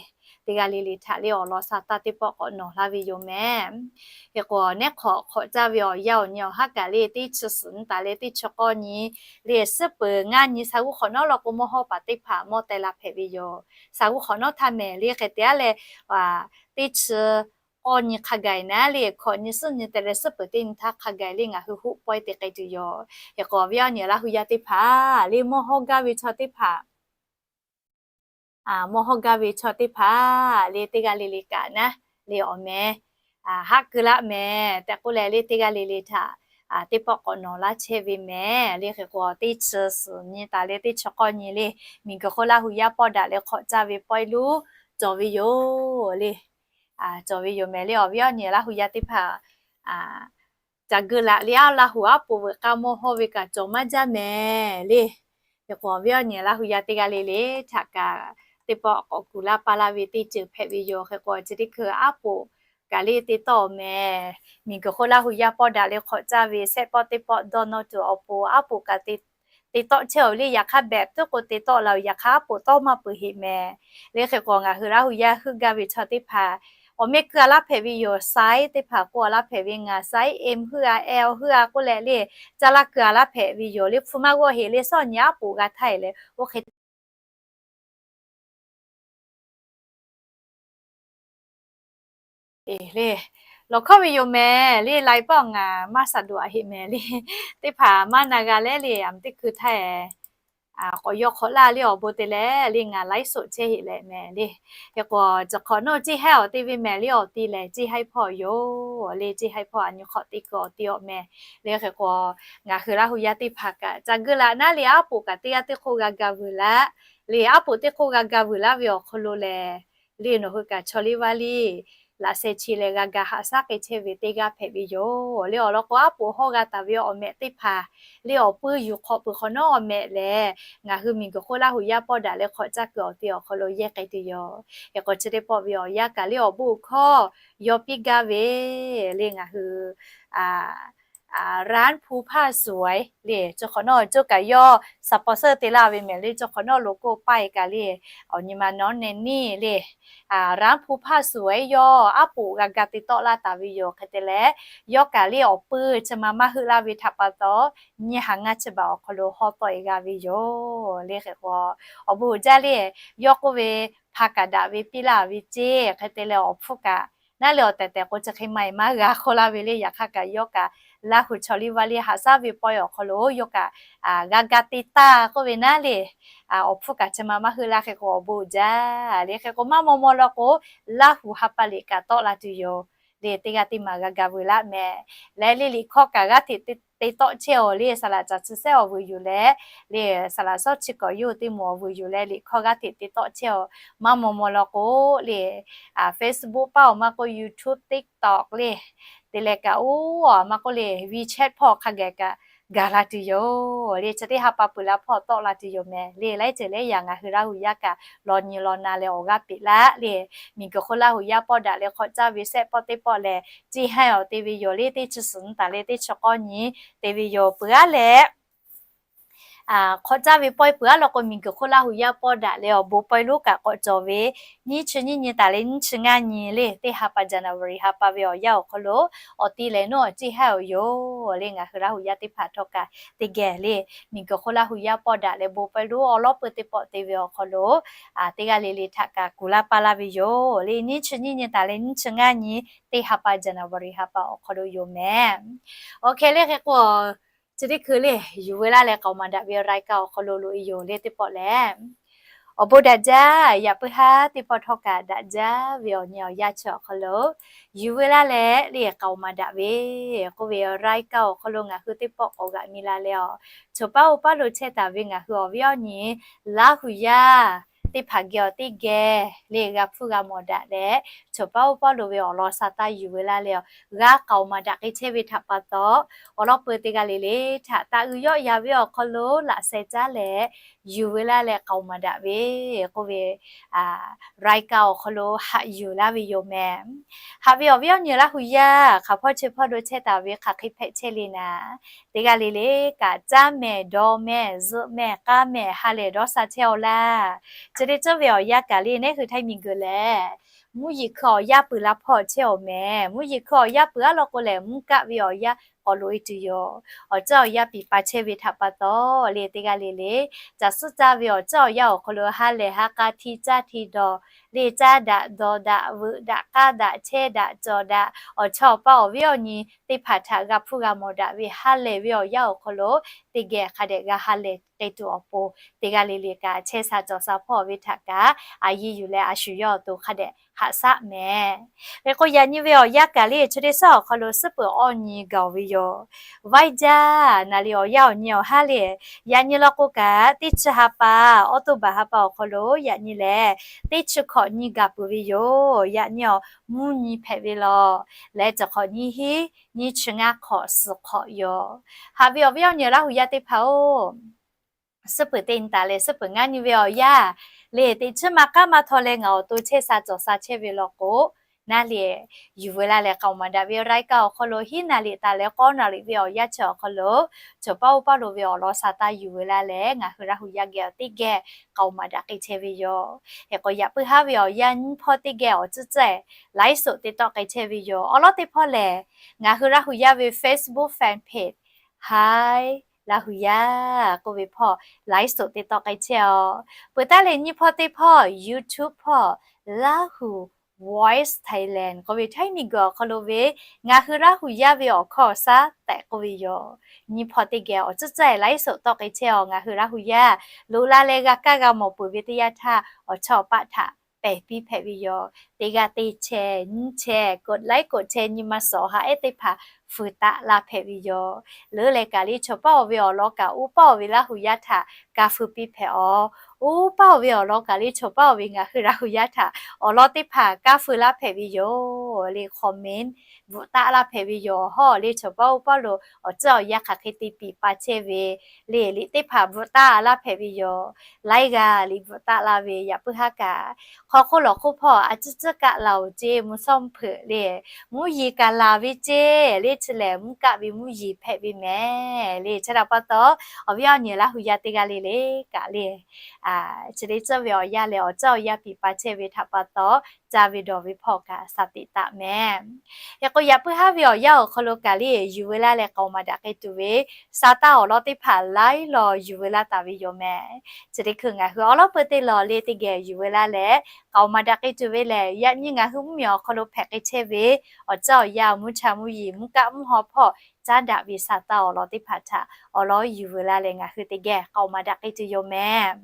teˇ g'aˇ le le htaꞈ le awˬ lawn sa taˇ teˇ pawˆ k'awꞈ nawˬ laˇ ve yoˬ mehˍ. Hk'e k'o, neˉ hk'awꞈ hk'awꞈ caˇ ve awˬ yanˇ awˬ nyi awˬ haˉ kaꞈ le, teˇ chi suhˍ nyi taˍ leh teˇ chi k'awˇ nyi le, suhˉ peuˬ ngaˇ nyi sa g'uˇ hk'awꞈ nawˉ law k'o, mawˇ hawˇ paˍ teˇ hpaˍ mawˇ teh la hpehꞈ ve yoˬ. Sa g'uˇ hk'awꞈ nawˉ htaˇ mehˍ le. Hk'e te a leh, teˇ chi k'awˇ nyi hk'a gaˬ naˉ le, hkawꞈ nyi suhˉ nyi teh leh suhˉ peuˬ teˇ nyi htaˇ hk'a gaˬ le ngaˬ hui hoˆ pawehˇ te k'ai tuˬ yoˬ. Hk'e k'o, awˬ viˉ awˬ nyi Laˇ hu yaˇ teˇ hpaˍ le, mawˇ hawˇ gaˇ ve chaw teˇ hpaˍ mawˇ hawˇ gaˇ ve chaw teˇ hpaˍ le, teˇ g'aˇ le le kaꞈ naˉ le awˬ meh haˆ keu laˇ mehˍ tehꞈ k'oˆ leh le, teˇ g'aˇ le le htaꞈ teˇ pawˆ k'awꞈ nawˬ laˇ chehˇ ve mehˍ le. Hk'e k'o, teˇ chi suhˍ nyi taˍ leh teˇ chi k'awˇ nyi le, miˬguiˬ hk'oˆ Laˇ hu yaˇ pawˆ daꞈ leh hk'awꞈ caˇ ve pawehˇ luˇ cawˬ ve yoˬ le. Cawˬ ve yoˬ mehˍ le. Awˬ viˉ awˬ nyi Laˇ hu yaˇ teˇ hpaˍ ca guiˇ laꞈ le, aˉ Laˇ hu aˉ poꞈ veuꞈ k'aˇ mawˇ hawˇ ve kaꞈ cawˬ maˇ jaˇ mehˍ le. Hk'e k'o, awˬ viˉ awˬ nyi Laˇ hu yaˇ teˇ g'aˇ le le htaꞈ kaꞈ teˇ pawˆ k'awꞈ kuˬ laˇ paˇ laˇ ve teˇ ceuˬ hpehꞈ ve yoˬ. Hk'e k'o, chi teˇ hkui aˉ poꞈ kaꞈ le te tawˆ mehˍ. Miˬguiˬ hk'oˆ Laˇ hu yaˇ pawˆ daꞈ leh hk'awꞈ caˇ ve sehˆ pawˆ teˇ pawˆ dawˇ nawˇ tuˬ awˬ pon aˉ poꞈ kaꞈ te tawˆ chehˇ-oˬ le. Yaꞈ hk'aˇ behꞈ tuˉ k'o te tawˆ la-oˬ, yaꞈ hk'aˇ aˉ poꞈ tawˇ maˇ peuˬ heꞈ mehˍ le. Hk'e k'o, ngaˬ hui Laˇ hu yaˇ heuˆ gaˇ ve chaw teˇ hpaˍ awˬ meh keu a laˇ hpehꞈ ve yoˬ. Size teˇ hpaˍ k'oˆ a laˇ hpehꞈ ve, ngaˬ size M heuˆ a, L heuˆ a k'oˆ leh le, caˇ laˇ keu a laˇ hpehꞈ ve yoˬ le. Hpu maˇ g'awˇ heꞈ le, sawˉ nyi aˉ poꞈ g'a htaˇ e leh oˇ hk'e le, lawˬ hkawˇ ve yoˬ mehˍ le. Lai paˆ ngaˬ maˇ shaˍ doꞈ a heꞈ mehˍ le. Teˇ hpaˍ maˇ na g'a leh le, aˬ meh teˇ hkui htaˇ e k'awꞈ yaw hk'awꞈ laˇ le, awˬ bon te leh le ngaˬ laiˉ soꞈ chehˇ heꞈ leh mehˍ le. Hk'e k'o, cawˬ hk'awꞈ nawˉ ceˇ haiˉ awˬ te ve mehˍ le. Awˬ ti lehˬ ceˇ haiˉ hpawˇ yoˬ le. Ceˇ haiˉ hpawˇ a nyi hk'awꞈ teˇ kuiˬ awˬ ti awˬ meh le. Hk'e k'o, ngaˬ hui Laˇ hu yaˇ teˇ hpaˍ kaꞈ ca guiˇ laꞈ naˉ le, aˉ poꞈ kaꞈ teˇ g'aˇ teˇ hk'oˆ g'a ga vuiˬ laˇ le. Aˉ poꞈ teˇ hk'oˆ g'a ga vuiˬ laˇ ve awˬ hk'aw lo lehˬ le, nawˬ hui kaꞈ chaw liˇ vaˇ liˇ laꞈ sheh chi leh g'a ga haꞈ shaˉ k'ai chehˇ ve teˇ g'aˇ hpehꞈ ve yoˬ le. Awˬ lawn k'o, aˉ poꞈ hawˇ g'a taˍ ve awˬ meh teˇ hpaˍ le, awˬ puiˇ yuˬ hk'awꞈ peuˬ hk'awꞈ nawˉ awˬ meh lehˬ, ngaˬ hui miˬguiˬ hk'oˆ Laˇ hu yaˇ pawˆ daꞈ leh hk'awꞈ caˇ kuiˬ awˬ ti awˬ hk'aw lo yehˇ k'ai tuˬ yoˬ. Hk'e k'o, chi teˇ pawˆ ve awˬ yanˇ kaꞈ le awˬ bon hkawˇ yaw piˇ gaˇ ve le ngaˬ hui ร้านภูผ้าสวย le, cawˬ hk'awꞈ nawˉ cawˬ kaꞈ yawˇ สปอนเซอร์ te laˇ ve mehˍ le, cawˬ hk'awꞈ nawˉ โลโก้ ป้าย kaꞈ le, awˬ nyi ma nawˉ nehˬ neˇ le, ร้านภูผ้าสวย yawˇ aˉ poꞈ g'a ga te tawˆ laˇ taˍ ve yoˬ. Hk'e te leh, yawˇ kaꞈ le awˬ pui chi ma maˇ heuˆ laˇ ve htaꞈ pa taw, nyiˇ ha ngaˇ chi baˬ awˬ hk'aw lo hawˉ tawˆ e g'a ve yoˬ le. Hk'e k'o, awˬ bon uiˍ jaˇ le, yawˇ k'oˆ ve, hpa kaꞈ daꞈ ve piˇ laˇ ve ceˇ. Hk'e te leh awˬ hpfuhˇ kaꞈ naˉ le awˬ tehˬ tehˬ k'o chi hk'e ma e maˇ g'a hk'awˇ laˇ ve le. Yaꞈ hk'aˇ kaꞈ yawˇ kaꞈ Laˇ huˍ chaw liˇ vaˇ liˇ haꞈ shaˉ ve pawehˇ awˬ hk'aw lo yawˇ kaꞈ g'a ga te taˇ k'oˆ ve naˉ le, awˬ hpfuhˇ kaꞈ chi ma maˇ heuˆ laˇ. Hk'e k'o, awˬ bon uiˍ jaˇ le. Hk'e k'o, maˇ maw maw law k'o, Laˇ huˍ ha pa liꞈ kaꞈ tawˆ la tuˬ yoˬ le. Teˇ g'aˇ teˇ maˬ g'a ga veuˬ laˇ mehˍ. Leh le liꞈ hkawˇ kaꞈ g'aˇ hteꞈ te tawˆ chehˇ awˬ le, saˍ laꞈ caˬ chi sehˉ awˬ vuiˬ yuˬ leh, le saˍ laꞈ shawˉ chi kawꞈ yawˇ hui teˇ moˍ awˬ vuiˬ yuˬ leh liꞈ hkawˇ g'aˇ hteꞈ te tawˆ chehˇ awˬ. Maˇ maw maw law k'o le, Facebook paˇ awˬ maˇ k'oˆ, YouTube, TikTok le, te leh kaꞈ oˇ maˇ k'oˆ le WeChat hpawˇ hk'a geh kaꞈ gaˬ la tuˬ yoˬ le. Chi teˇ ha pa peuˬ la hpawˇ tawˆ la tuˬ yoˬ mehˍ le. Laiˉ ceuˬ lehˉ yaꞈ ngaˬ hui Laˇ huˍ yaˇ kaꞈ law nyi law na leh awˬ g'aˇ peꞈ laˇ le. Miˬguiˬ hk'oˆ Laˇ huˍ yaˇ pawˆ daꞈ leh hk'awꞈ caˇ ve sehˆ pawˆ teˇ pawˆ lehˬ, ceˇ haˉ awˬ te ve yoˬ le. Teˇ chi suhˍ nyi taˍ leh teˇ chi k'awˇ nyi te ve yoˬ. Peuˬ aˉ leh hk'awꞈ caˇ ve pawehˇ peuˬ aˉ law k'o, miˬguiˬ hk'oˆ Laˇ huˍ yaˇ pawˆ daꞈ leh awˬ bon pawehˇ lonˉ kaꞈ k'awꞈ cawˬ ve, nyiˇ chi nyiˇ nyi taˍ leh nyiˇ chi ngaˇ nyi le, teˇ ha pa January ha pa ve awˬ yanˇ awˬ hk'aw lo awˬ ti lehˬ nawˉ ceˇ haˉ awˬ yoˬ le. Ngaˬ hui Laˇ huˍ yaˇ teˇ hpaˍ htawˇ kaꞈ teˇ geh le, miˬguiˬ hk'oˆ Laˇ huˍ yaˇ pawˆ daꞈ leh bon pawehˇ lonˉ awˬ lawˉ peuˬ teˇ pawˆ te ve awˬ hk'aw lo teˇ g'aˇ le le htaꞈ kaꞈ kuˬ laˇ paˇ laˇ ve yoˬ le. Nyiˇ chi nyiˇ nyi taˍ leh nyiˇ chi ngaˇ nyi, teˇ ha pa January ha pa awˬ hk'aw lo yoˬ mehˍ. Oˇ hk'e le hk'e k'o, chi teˇ hkui le yuˬ veu laˇ leh k'aoˍ maˍ daꞈ ve raiˇ kaˇ awˬ hk'aw lo loꞈ e yoˬ le teˇ pawˆ lehˬ, awˬ bon daꞈ jaˇ. Yaꞈ puiˉ haˉ teˇ pawˆ htawˇ kaꞈ daꞈ jaˇ ve awˬ nyi awˬ yanˇ chi awˬ hk'aw lo yuˬ veu laˇ leh le k'aoˍ maˍ daꞈ ve k'oˆ ve raiˇ kaˇ awˬ hk'aw lo ngaˬ hui teˇ pawˆ k'awꞈ g'aꞈ mi la leh awˬ, choˬ paˉ oˇ paˉ lo chehˇ taˍ ve ngaˬ hui awˬ viˉ awˬ nyi Laˇ huˍ yaˇ teˇ hpaˍ geh awˬ teˇ geh le g'a hpuˇ g'a mawˬ daꞈ leh, choˬ paˉ oˇ paˉ lo ve awˬ lawn sha taˇ yuˬ veu laˇ leh awˬ, g'a k'aoˍ maˍ daꞈ k'ai chehˇ ve htaꞈ pa taw, awˬ lawn peuˬ teˇ g'aˇ le le htaꞈ taˇ uiˍ yawˆ ya ve awˬ hk'aw lo laꞈ sheh caˉ leh yuˬ veu laˇ leh k'aoˍ maˍ daꞈ ve k'oˆ ve raiˇ kaˇ awˬ hk'aw lo haꞈ yuˬ laˇ ve yoˬ mehˍ. Haꞈ ve awˬ viˉ awˬ nyi Laˇ huˍ yaˇ hk'aˬ hpawˇ chi hpawˇ lo chehˇ taˍ ve hk'aˬ hk'e hpehꞈ chehˇ le naˍ, teˇ g'aˇ le le kaꞈ caˇ mehˍ, dawˇ mehˍ, zuhꞈ mehˍ, k'aˇ mehˍ, ha lehˬ dawˇ sha chehˇ awˬ laˇ. Chi teˇ ceuˬ ve awˬ yanˇ kaꞈ le nehˉ hui Htaiˇ miˬguiˬ lehˬ, mvuhˇ yeˬ hkui awˬ yanˇ peuˬ la hpawˇ chehˇ awˬ mehˍ. Mvuhˇ yeˬ hkui awˬ yanˇ peuˬ aˉ law k'o lehˬ, mvuhˇ kaˆ ve awˬ yanˇ k'awꞈ loꞈ e tuˬ yoˬ. Awˬ ceuˬ awˬ yanˇ piˍ pa chehˇ ve htaꞈ pa taw le, teˇ g'aˇ le le caˬ suhˉ caˇ ve awˬ ceuˬ awˬ yanˇ awˬ hk'aw lo ha lehˬ ha k'a hti caˇ hti dawˬ le, caˇ daꞈ dawˬ daꞈ veuꞈ daꞈ k'aˇ daꞈ chehˇ daꞈ cawˬ daꞈ, awˬ chawˇ awˬ paˇ awˬ viˉ awˬ nyi teˇ hpaˍ htaꞈ g'a hpuˇ g'a mawˬ daꞈ ve ha lehˬ ve awˬ yanˇ awˬ hk'aw lo teˇ geh hk'a dehꞈ g'a ha lehˬ k'ai tuˬ awˬ pon, teˇ g'aˇ le le kaꞈ chehˇ sha cawˬ sha hpawˇ ve htaꞈ kaꞈ a yiˇ yuˬ leh a shu yawˇ awˬ to hk'a dehꞈ haꞈ shaˆ mehˍ. Hk'e k'o, yaꞈ nyi ve awˬ yanˇ kaꞈ le chi teˇ suhˉ awˬ hk'aw lo suhˉ peuˬ awˬ nyi gaˬ ve yoˬ. Vaiˇ jaˇ naˍ liꞈ awˬ yanˇ awˬ nyi awˬ haˉ le, yaꞈ nyi law k'o kaꞈ teˇ chi ha pa, October ha pa awˬ hk'aw lo yaꞈ nyi lehˬ, teˇ chi hkawꞈ nyi gaˬ peuˬ ve yoˬ. Yaꞈ nyi awˬ mvuhˇ nyi hpehꞈ ve law leh, chi hk'awꞈ nyiˇ hinˉ nyiˇ chi ngaˇ hk'awꞈ suhˍ hk'awꞈ yoˬ. Haꞈ ve awˬ viˉ awˬ nyi Laˇ huˍ yaˇ teˇ hpaˍ-oˬ, suhˉ peuˬ teˇ nyi taˍ leh suhˉ peuˬ ngaˇ nyi ve awˬ yanˇ le, teˇ chi ma k'aˉ ma htaw leh ngaˬ awˬ to chehˇ sha cawˬ sha chehˇ ve law k'o, naˉ le yuˬ veu laˇ leh k'aoˍ maˍ daꞈ ve raiˇ kaˇ awˬ hk'aw lo hiˉ naˍ liꞈ taˍ leh k'awˇ naˍ liꞈ ve awˬ yanˇ chi awˬ hk'aw lo, choˬ paˉ oˇ paˉ lo ve awˬ lawn sha taˇ yuˬ veu laˇ leh ngaˬ hui Laˇ huˍ yaˇ geh awˬ teˇ geh k'aoˍ maˍ daꞈ k'ai chehˇ ve yoˬ. Hk'e k'o, yaꞈ puiˉ haˉ ve awˬ yanˇ nyiˇ hpawˇ teˇ geh awˬ tcuhˉ cehˇ laiˉ soꞈ te tawˆ k'ai chehˇ ve yoˬ. Awˬ lawn teˇ hpawˇ lehˬ, ngaˬ hui Laˇ huˍ yaˇ ve Facebook fan page Hi Laˇ huˍ yaˇ k'oˆ ve hpawˇ laiˉ soꞈ te tawˆ k'ai chehˇ awˬ. Peuˬ taˉ leh nyiˇ hpawˇ teˇ hpawˇ YouTube hpawˇ Laˇ huˍ Voice Thailand k'oˆ ve Htaiˇ miˬguiˬ awˬ hk'aw lo ve ngaˬ hui Laˇ huˍ yaˇ ve awˬ hkawˇ awˬ shaˉ tehꞈ k'oˆ ve yoˬ. Nyiˇ hpawˇ teˇ geh awˬ tcuhˉ cehˇ laiˉ soꞈ tawˆ k'ai chehˇ awˬ. Ngaˬ hui Laˇ huˍ yaˇ loꞈ la leh g'a kaˇ g'a mawˬ peuˬ ve teˇ yanˇ htaˇ, awˬ chawˇ awˬ paˆ htaꞈ pehˬ piˇ hpehꞈ ve yoˬ. Teˇ g'aˇ teˇ chehˇ nyiˇ chehˇ กดไลค์ กดแชร์ nyi ma suhˍ awˬ ha ehˉ teˇ hpaˍ fuiˍ taˆ laˇ hpehꞈ ve yoˬ. Leuˉ leh kaꞈ le choˬ paˉ awˬ ve awˬ lawn kaꞈ oˇ paˉ awˬ ve Laˇ huˍ yaˇ htaꞈ kaˇ feu piˇ hpehꞈ awˬ. Oˇ paˉ awˬ ve awˬ lawn kaꞈ le choˬ paˉ awˬ ve ngaˬ hui Laˇ huˍ yaˇ htaꞈ awˬ lawn teˇ hpaˍ kaˇ feu laˇ hpehꞈ ve yoˬ. le comment bvuhꞈ taˆ laˇ hpehꞈ ve yoˬ. Hawˉ le chaw paˉ oˇ paˉ lo awˬ tcuhˉ awˬ yanˇ hk'aˬ hk'e te piˍ pa chehˇ ve le liꞈ teˇ hpaˍ bvuhꞈ taˆ laˇ hpehꞈ ve yoˬ. Laiˉ g'aˇ liꞈ bvuhꞈ taˆ laˇ ve yaꞈ puiˉ haˉ kaꞈ, hk'aw hk'oˆ lawˬ hk'oˆ hpawˇ a ciˉ ciˉ kaˆ la-oˬ ceˇ, mvuhˇ shawˉ mvuhˇ hpeuꞈ le, mvuhˇ yeˬ kaꞈ laˬ ve ceˇ le chi lehˬ, mvuhˇ kaˆ ve mvuhˇ yeˬ hpehꞈ ve mehˍ le. Chi htaꞈ pa taw, awˬ viˉ awˬ nyi Laˇ hu yaˇ teˇ g'aˇ le le kaꞈ le, chi teˇ tcuhˉ ve awˬ yanˇ leh awˬ tcuhˉ awˬ yanˇ piˍ pa chehˇ ve htaꞈ pa taw, caˇ ve dawˬ ve hpawˇ kaꞈ shaˍ teꞈ taˍ mehˍ. Hk'e k'o, yaꞈ puiˉ haˉ ve awˬ yanˇ awˬ hk'aw lo kaꞈ le, yuˬ veu laˇ leh k'aoˍ maˍ daꞈ k'ai tuˬ ve sa taˇ awˬ lawn teˇ hpaˍ laiˉ law yuˬ veu laˇ taˍ ve yoˬ mehˍ. Chi teˇ hkui ngaˬ hui awˬ lawn peu te lawˬ le teˇ geh yuˬ veu laˇ leh k'aoˍ maˍ daꞈ k'ai tuˬ ve lehˬ, yaꞈ nyi ngaˬ hui mvuhˇmiˬ awˬ hk'aw lo hpehꞈ k'ai chehˇ ve awˬ tcuhˉ awˬ yanˇ, mvuhˇ cha mvuhˇ yeˬ, mvuhˇ kaˆ mvuhˇ haw hpawˇ caˉ daꞈ ve sa taˇ awˬ lawn teˇ hpaˍ htaꞈ awˬ lawn yuˬ veu laˇ leh ngaˬ hui teˇ geh k'aoˍ maˍ daꞈ k'ai tuˬ yoˬ mehˍ.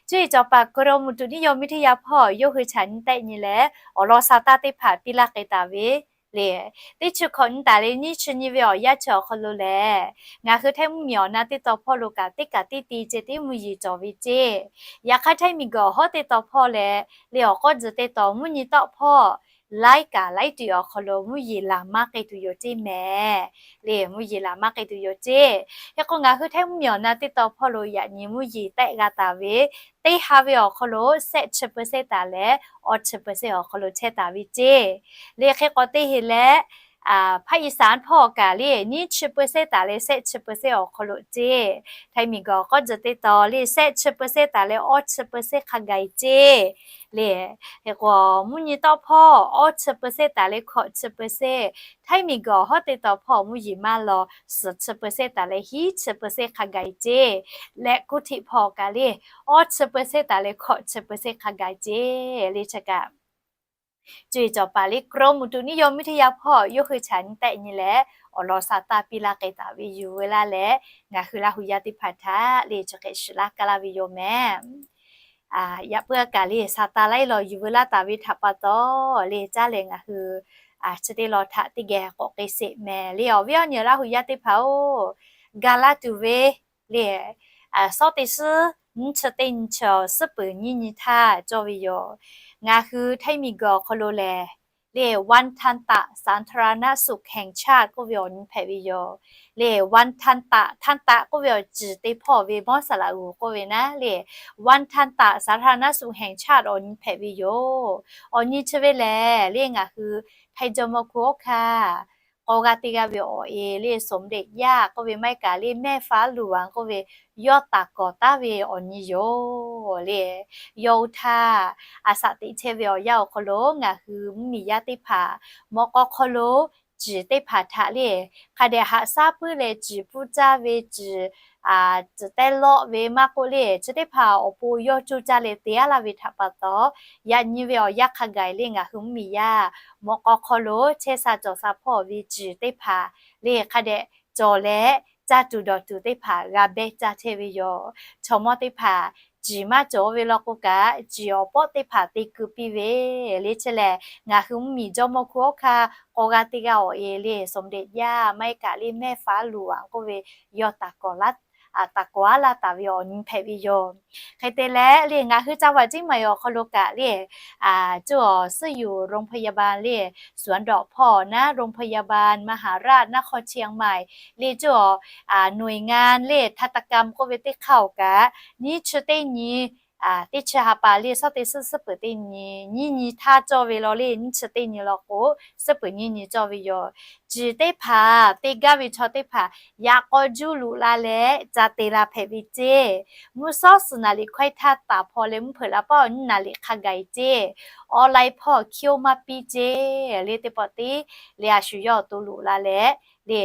Cuˇ yiˍ cawˬ paˍ กรมอุตุนิยมวิทยา hpawˇ yawˇ hui htaꞈ nyi tehˆ nyi leh, awˬ lawn sa taˇ teˇ hpaˍ piˇ laˇ k'ai taˍ ve le. Teˇ chi hkawꞈ nyi taˍ leh nyiˇ chi nyi ve awˬ yanˇ chi awˬ hk'aw lo lehˬ, ngaˬ hui Htaiˇ mvuhˇmiˬ awˬ na teˇ tawn hpawˇ lo kaꞈ teˇ kaꞈ teˇ te ceh tiˉ mvuhˇ yeˬ cawˬ ve ceˇ. Yaꞈ hk'aˇ Htaiˇ miˬguiˬ awˬ hawˉ teˇ tawn hpawˇ leh le awˬ k'awˇ tzuhˬ teˇ tawn mvuhˇ nyi tawˆ hpawˇ laiˉ kaꞈ laiˉ tuˬ awˬ hk'aw lo mvuhˇ yeˬ laˬ maˇ k'ai tuˬ yoˬ ceˇ mehˍ. Le mvuhˇ yeˬ laˬ maˇ k'ai tuˬ yoˬ ceˇ. Hk'e k'o, ngaˬ hui Htaiˇ mvuhˇmiˬ awˬ na teˇ tawn hpawˇ lo yaꞈ nyi mvuhˇ yeˬ tehˆ g'a taˍ ve, teˇ ha ve awˬ hk'aw lo shehˆ chi เปอร์เซ็นต์ taˍ leh awˇ chi เปอร์เซ็นต์ awˬ hk'aw lo chehˇ taˍ ve ceˇ. Le hk'e k'awꞈ te heˍ leh, ภาคอีสาน hpawˇ kaꞈ le nyiˇ chi เปอร์เซ็นต์ taˍ leh shehˆ chi เปอร์เซ็นต์ awˬ hk'aw lo ceˇ. Htaiˇ miˬguiˬ awˬ k'awˇ tzuhˬ teˇ tawn le shehˆ chi เปอร์เซ็นต์ taˍ leh awˇ chi เปอร์เซ็นต์ hk'a gaˬ ceˇ. Le hk'e k'o, mvuhˇ nyi tawˆ hpawˇ awˇ chi เปอร์เซ็นต์ taˍ leh hkawꞈ chi เปอร์เซ็นต์, Htaiˇ miˬguiˬ awˬ hawˉ teˇ tawn hpawˇ mvuhˇ yeˬ maˇ law suhˍ chi เปอร์เซ็นต์ taˍ leh hiˉ chi เปอร์เซ็นต์ hk'a gaˬ ceˇ. Leh กรุงเทพ hpawˇ kaꞈ le awˇ chi เปอร์เซ็นต์ taˍ leh hkawꞈ chi เปอร์เซ็นต์ hk'a gaˬ ceˇ. Le chi kaꞈ cuˇ yiˍ cawˬ paˍ le กรมอุตุนิยมวิทยา hpawˇ yawˇ hui htaꞈ nyi tehˆ nyi leh, awˬ lawn sa taˇ piˇ laˇ k'ai taˍ ve yuˬ veu laˇ leh, ngaˬ hui Laˇ hu yaˇ teˇ hpaˍ htaꞈ le chi hk'e shiˍ laˇ kaˇ laˇ ve yoˬ mehˍ. Yaꞈ puiˉ kaꞈ le sa taˇ laiˉ law yuˬ veu laˇ taˍ ve htaꞈ pa taw le caˇ leh ngaˬ hui chi teˇ lawn htaꞈ teˇ geh k'awꞈ k'ai sheˍ mehˍ le. Awˬ viˉ awˬ nyi Laˇ hu yaˇ teˇ hpaˍ oˬ, ga laˇ tuˬ ve le, shawˉ teˇ suhˉ nyiˇ chi teˇ nyi chi suhˉ peuˍ nyiˇ nyi htaˇ cawˇ ve yoˬ. Ngaˬ hui Htaiˇ miˬguiˬ awˬ hk'aw lo lehˬ le วันทันตะสาธารณสุขแห่งชาติ k'oˆ ve awˬ nyi hpehꞈ ve yoˬ. Le วันทันตะ, ทันตะ k'oˆ ve awˬ ciˍ teˇ hpawˇ ve mawˇ saˍ laꞈ g'uˬ k'oˆ ve naˉ le, วันทันตะสาธารณสุขแห่งชาติ awˬ nyi hpehꞈ ve yoˬ. Awˬ nyi chi ve lehˬ le ngaˬ hui Htaiˇ jawˇmawˇ hkuˇ awˉ hkanˇ k'aw g'aˇ teˇ g'aˇ ve awˬ e le สมเด็จย่า k'oˆ ve maˇ heˆ kaꞈ le แม่ฟ้าหลวง k'oˆ ve yawˇ taˍ kawˍ taˉ ve awˬ nyi yoˬ le. Yawˇ oˇ htaˇ, a shaꞈ teꞈ chehˇ ve awˬ yanˇ awˬ hk'aw lo ngaˬ hui mvuhˇmiˬ yaˇ teˇ hpaˍ mawꞈ k'aw hk'aw lo ciˬ teˇ hpaˍ htaꞈ le hk'a dehꞈ haꞈ shaˉ puiˉ leh ciˬ pfuhˇ caˇ ve ciˬ, ciˬ tehˇ lawˆ ve maˇ k'oˆ le chi teˇ hpaˍ awˬ pon yawˇ cuˇ caˇ leh te aˉ laˇ ve htaꞈ pa taw, yaꞈ nyi ve awˬ yanˇ hk'a gaˬ le ngaˬ hui mvuhˇmiˬ yaˇ mawꞈ k'aw hk'aw lo chehˇ sha cawˬ sha hpawˇ ve ciˬ teˇ hpaˍ le hk'a dehꞈ cawˬ leh caˇ tuˬ dawˬ tuˬ teˇ hpaˍ g'a behˇ caˇ chehˇ ve yoˬ. Chaw mawˇ teˇ hpaˍ ciˬ maˇ cawˬ ve law k'o kaꞈ, ciˬ awˬ pawˆ teˇ hpaˍ te keu piˇ ve le chi lehˬ, ngaˬ hui mvuhˇmiˬ jawˇmawˇ hkuˇ awˉ hkanˇ k'aw g'aˇ teˇ g'aˇ awˬ e le สมเด็จย่า maˇ heˆ kaꞈ le แม่ฟ้าหลวง k'oˆ ve yawˇ taˍ kawˍ laˇ taˍ kawˍ aˉ laˇ taˍ ve awˬ nyi hpehꞈ ve yoˬ. Hk'e te leh le ngaˬ hui จังหวัดเชียงใหม่ awˬ hk'aw lo kaꞈ le, cuˇ awˬ suhˉ yuˬ โรงพยาบาล le สวนดอก hpawˇ naˉ โรงพยาบาลมหาราชนครเชียงใหม่ le cuˇ awˬ หน่วยงาน le ทันตกรรม k'oˆ ve teˇ hk'aˇ awˬ kaꞈ nyiˇ chi teˇ nyi teˇ chi ha pa le shawˉ teˇ suhˉ suhˉ peuˍ teˇ nyi nyiˇ nyi htaˇ cawˇ ve law le nyiˇ chi teˇ nyi law k'o, suhˉ peuˍ nyiˇ nyi cawˇ ve yoˬ. Ciˬ teˇ hpaˍ te gaˇ ve chaw teˇ hpaˍ yaꞈ k'aw juˇ luꞈ la leh ca te la hpehꞈ ve ceˇ. Mvuhˇ shawˉ suhˍ naˍ liꞈ hkawehˇ htaˇ taˍ hpaw leh mvuhˇ hpeuꞈ la paˉ awˬ nyiˇ naˍ liꞈ hk'a gaˬ e ceˇ. Online hpawˇ hkiˇ-oˆ maˇ piˇ ceˇ le teˇ pawˆ tiˉ le a shu yawˇ awˬ to luꞈ la leh le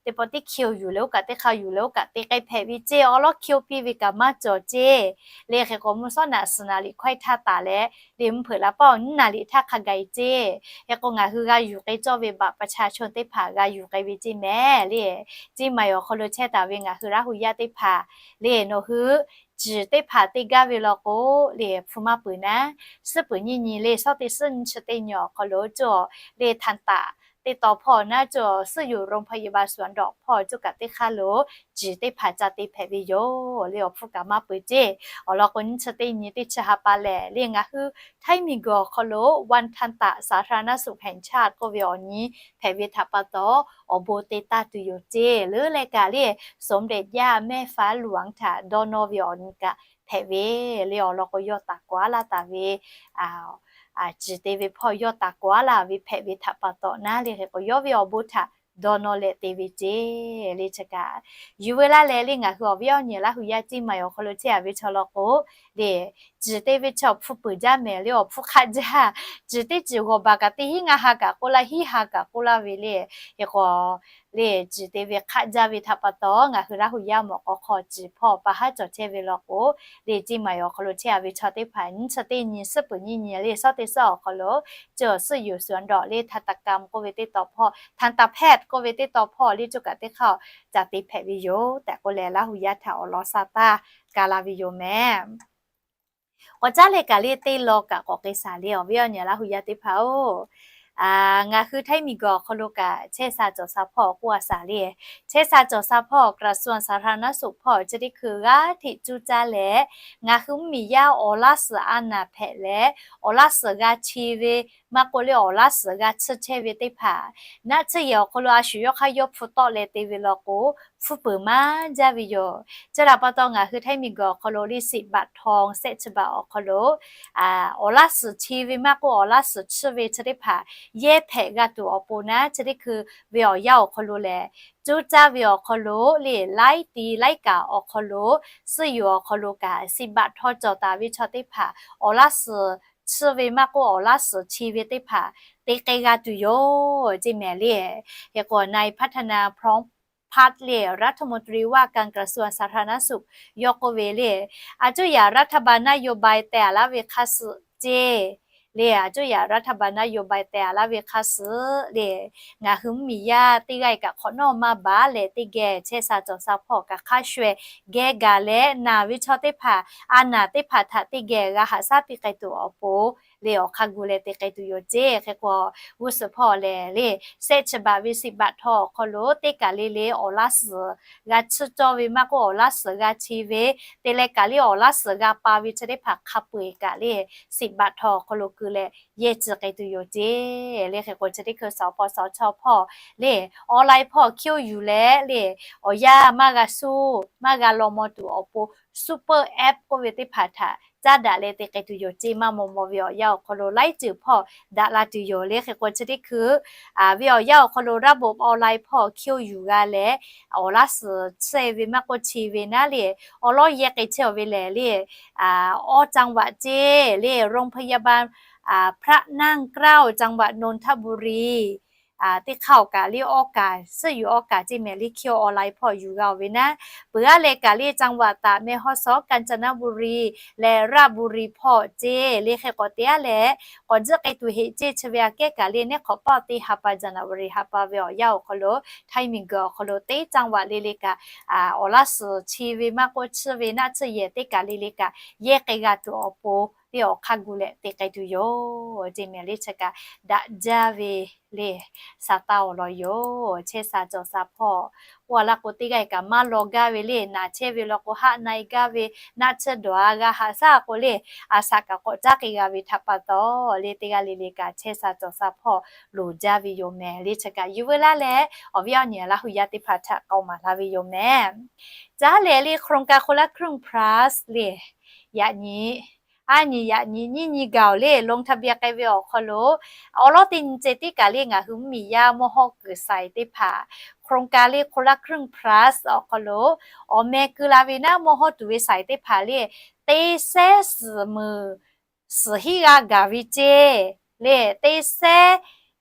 teˇ pawˆ tiˉ hkiˇ-oˆ yuˬ leh oˇ kaꞈ teˇ hk'aˇ yuˬ leh oˇ kaꞈ te k'ai hpehꞈ ve ceˇ. Awˬ lawn hkiˇ-oˆ piˇ ve kaꞈ maˇ cawˬ ceˇ. Le hk'e k'o mvuhˇ shawˉ naˍ suhˍ naˍ liꞈ hkawehˇ htaˇ taˍ leh le mvuhˇ hpeuꞈ la paˉ awˬ nyiˇ naˍ liꞈ htaˇ hk'a gaˬ e ceˇ. Hk'e k'o ngaˬ hui g'a yuˬ k'ai cawˇ ve บัตรประชาชน teˇ hpaˍ g'a yuˬ k'ai ve ceˇ mehˍ le. Ceˇ maˬ awˬ hk'aw lo chehˇ taˍ ve ngaˬ hui Laˇ hu yaˇ teˇ hpaˍ le nawˬ hui ciˬ teˇ hpaˍ te gaˇ ve law k'o le hpu maˇ peuˬ naˉ, suhˉ peuˍ nyiˇ nyi le shawˉ teˇ suhˉ nyiˇ chi teˇ nyi awˬ hk'aw lo cuˇ awˬ le ทันตะ teˇ tawn hpawˇ naˉ cawˬ suhˉ yoˬ โรงพยาบาลสวนดอก hpawˇ coˇ kaꞈ teˇ hk'aˇ lo ciˬ teˇ hpaˍ ca te hpehꞈ ve yoˬ le. Awˬ hpfuhˇ kaꞈ maˇ peuˬ ceˇ. Awˬ lawn k'o, nyiˇ chi teˇ nyi teˇ chi ha pa lehˬ le, ngaˬ hui Htaiˇ miˬguiˬ awˬ hk'aw lo วันทันตะสาธารณสุขแห่งชาติ k'oˆ ve awˬ nyi hpehꞈ ve htaꞈ pa taw, awˬ bon te taˇ tuˬ yoˬ ceˇ. Leuˉ leh kaꞈ le, สมเด็จย่าแม่ฟ้าหลวง htaꞈ dawˇ nawˇ ve awˬ nyi kaꞈ hpehꞈ ve le. Awˬ lawn k'o, yawˇ taˍ k'oˍ aˉ laˇ taˍ ve ciˬ te ve hpawˇ yawˇ taˍ k'oˍ aˉ laˇ ve hpehꞈ ve htaꞈ pa taw naˉ le, hk'e k'o yawˇ ve awˬ bon htaꞈ dawˇ nawˇ leh te ve ceˇ le. Chi kaꞈ yuˬ veu laˇ leh le, ngaˬ hui awˬ viˉ awˬ nyi Laˇ huˍ yaˇ Ceˇ maiˍ awˬ hk'aw lo chehˇ a ve chaw lawn k'o le, ciˬ te ve chi awˬ hpfuhˇ peuˬ jaˇ mehˍ le. Awˬ hpfuhˇ hk'aˆ jaˇ. Ciˬ teˇ ciˬ g'awˬ baˬ kaꞈ teˇ hinˉ ngaˇ ha kaꞈ k'oˆ laˇ, hiˉ ha kaꞈ k'oˆ laˇ ve le. Hk'e k'o le, ciˬ te ve hk'aˆ jaˇ ve htaꞈ pa taw, ngaˬ hui Laˇ huˍ yaˇ mawˬ k'aw hk'aw ciˬ hpawˇ pa haˉ cawˬ chehˇ ve lawn k'o le, Ceˇ maiˍ awˬ hk'aw lo chehˇ a ve chaw teˇ hpaˍ nyiˇ chi teˇ nyi suhˉ peuˬ nyiˇ nyi le, shawˉ teˇ shawˉ awˬ hk'aw lo cawˬ suhˉ yoˬ สวนดอก le, ทันตกรรม k'oˆ ve teˇ tawn hpawˇ, ทันตแพทย์ k'oˆ ve teˇ tawn hpawˇ le, coˇ kaꞈ teˇ hk'aˇ ca te hpehꞈ ve yoˬ tehꞈ k'oˆ leh, Laˇ huˍ yaˇ htaꞈ awˬ lawn sha taˇ ka la ve yoˬ mehˍ. K'awꞈ caˉ leh kaꞈ le, teˇ law kaꞈ k'awꞈ k'ai shaˍ le, awˬ viˉ awˬ nyi Laˇ huˍ yaˇ teˇ hpaˍ-oˬ. Ngaˬ hui Htaiˇ miˬguiˬ awˬ hk'aw lo kaꞈ chehˇ sha cawˬ sha hpawˇ k'oˆ a shaˍ le. Chehˇ sha cawˬ sha hpawˇ กระทรวงสาธารณสุข hpawˇ chi teˇ hkui g'aˇ hteꞈ cuˇ caˇ leh, ngaˬ hui mvuhˇmiˬ yaˇ awˬ laˇ suhˍ a naˍ hpehꞈ leh, awˬ laˇ suhˍ g'a chi ve maˇ k'oˆ le, awˬ laˇ suhˍ g'a tsuhˇ chehˇ ve teˇ hpaˍ, naˆ tsuhˇ yehˬ awˬ hk'aw lo a shu yawˇ hk'aˇ yawˇ hpu tawˆ leh te ve lawn k'o, hpfuhˇ peuˬ maˇ jaˇ ve yoˬ. Chi htaꞈ pa taw, ngaˬ hui Htaiˇ miˬguiˬ awˬ hk'aw lo le, สิบบาททอง sehˆ chi baꞈ awˬ hk'aw lo awˬ laˇ suhˍ chi ve maˇ k'oˆ, awˬ laˇ suhˍ tsuhˇ ve chi teˇ hpaˍ yehˇ hpehꞈ g'a tuˬ awˬ pon naˉ, chi teˇ hkui ve awˬ yanˇ awˬ hk'aw lo lehˬ, cuˇ caˇ ve awˬ hk'aw lo le, laiˉ ti laiˉ kaꞈ awˬ hk'aw lo, suhˉ yoˬ awˬ hk'aw lo kaꞈ สิบบาททอง cawˬ taˍ ve chaw teˇ hpaˍ awˬ laˇ suhˍ tsuhˇ ve maˇ k'oˆ, awˬ laˇ suhˍ chi ve teˇ hpaˍ te k'ai g'a tuˬ yoˬ ceˇ mehˍ le. Hk'e k'o, นายพัฒนา พร้อมพัฒน์ le, รัฐมนตรีว่าการกระทรวงสาธารณสุข yawˇ k'oˆ ve le, a cuˇ yaꞈ รัฐบาลนโยบาย teh a laˇ ve hk'a suhˍ ceˇ le, a cuˇ yaꞈ รัฐบาลนโยบาย teh a laˇ ve hk'a suhˍ le, ngaˬ hui mvuhˇmiˬ yaˇ teˇ g'aˇ kaꞈ hk'awꞈ nawˇ maˇ baˬ leh, teˇ geh chehˇ sha cawˬ sha hpawˇ kaꞈ hk'a shuˍ-eh geh gaˬ leh, naˬ ve chaw teˇ hpaˍ a naˍ teˇ hpaˍ htaꞈ teˇ geh g'a haꞈ shaˉ piˇ k'ai tuˬ awˬ pon le, awˬ hk'a gu leh te k'ai tuˬ yoˬ ceˇ. Hk'e k'o, g'uˇ suhˍ hpawˇ lehˬ le, sehˆ chi baꞈ ve สิบบาททอง awˬ hk'aw lo teˇ kaˬ le le awˬ laˇ suhˍ g'a tsuhˇ cawˇ ve maˇ k'oˆ, awˬ laˇ suhˍ g'a chi ve, te leh kaˬ le awˬ laˇ suhˍ g'a pa ve chi teˇ hpaˍ hk'a peu-eˬ kaꞈ le, สิบบาททอง awˬ hk'aw lo keu leh yehˇ tcuh k'ai tuˬ yoˬ ceˇ le. Hk'e k'o, chi teˇ hkui สปสช hpawˇ le, online hpawˇ คิว yuˬ leh le, awˬ yanˇ maˇ g'a suh maˇ g'a law maw tuˬ awˬ pon, super app k'oˆ ve teˇ hpaˍ htaꞈ caˉ daꞈ leh te k'ai tuˬ yoˬ ceˇ. Maˇ maw maw ve awˬ yanˇ awˬ hk'aw lo laiˉ ceuˬ hpawˇ daꞈ la tuˬ yoˬ le. Hk'e k'o, chi teˇ hkui ve awˬ yanˇ awˬ hk'aw lo ระบบออนไลน์ hpawˇ คิว yuˬ g'a leh, awˬ laˇ suhˍ tsuhˇ ve maˇ k'oˆ chi ve naˉ le, awˬ lawn yehˇ k'ai chehˇ-aˬ ve lehˬ le, awˬ จังหวัด ceˇ le, โรงพยาบาลพระนั่งเกล้า จังหวัดนนทบุรี teˇ hk'aˇ awˬ kaꞈ le awˬ kaꞈ, suhˉ yoˬ awˬ kaꞈ ceˇ mehˍ le, คิว online hpawˇ yuˬ g'a-oˬ ve naˉ, peuˬ aˉ leh kaꞈ le จังหวัดตาก แม่ฮ่องสอน กาญจนบุรี leh ราชบุรี hpawˇ ceˇ le. Hk'e k'awꞈ te aˉ leh k'awꞈ jiˆ k'ai tuˬ heˆ ceˇ. Chi ve aꞈ kehˉ kaꞈ le, neˉ hk'awꞈ pawˆ teˇ ha pa January ha pa ve awˬ yanˇ awˬ hk'aw lo, Htaiˇ miˬguiˬ awˬ hk'aw lo teˇ จังหวัด le le kaꞈ, awˬ laˇ suhˍ chi ve maˇ k'oˆ, tsuhˇ ve naˆ tsuhˇ yehˬ teˇ kaˬ le le kaꞈ yehˇ k'ai g'a tuˬ awˬ pon le, awˬ hk'a gu leh te k'ai tuˬ yoˬ ceˇ mehˍ le. Chi kaꞈ daꞈ jaˇ ve le, sha taˇ awˬ lawn yoˬ. Chehˇ sha cawˬ sha hpawˇ k'oˆ a laˇ k'o, teˇ g'aˇ kaꞈ maˇ law gaˇ ve le, naˬ chehˇ ve law k'o haˆ na-e gaˇ ve, naˆ tsuhˇ dawˬ-a g'a haꞈ shaˉ k'o le, a shaꞈ kaꞈ k'awꞈ caˉ k'ai g'a ve htaꞈ pa taw le, teˇ g'aˇ le le kaꞈ chehˇ sha cawˬ sha hpawˇ loˍ jaˇ ve yoˬ mehˍ le. Chi kaꞈ yuˬ veu laˇ leh, awˬ viˉ awˬ nyi Laˇ huˍ yaˇ teˇ hpaˍ htaꞈ k'aoˍ maˍ laˇ ve yoˬ mehˍ. Caˉ leh le, โครงการคนละครึ่ง plus le, yaꞈ nyi, aˉ nyi yaꞈ nyi nyiˇ nyi gaˬ-oˬ le, ลงทะเบียน k'ai ve awˬ hk'aw lo, awˬ lawn teˇ nyi ceh tiˉ kaꞈ le, ngaˬ hui mvuhˇmiˬ yaˇ mawˇ hawˇ kuiˬ shaiˍ teˇ hpaˍ โครงการ le คนละครึ่ง plus awˬ hk'aw lo, awˬ meh keu la ve naˉ mawˇ hawˇ tuˬ ve shaiˍ teˇ hpaˍ le, teˇ sehˉ suhˍ meuˍ suhˍ hiˉ g'aˇ gaˬ ve ceˇ le, teˇ sehˉ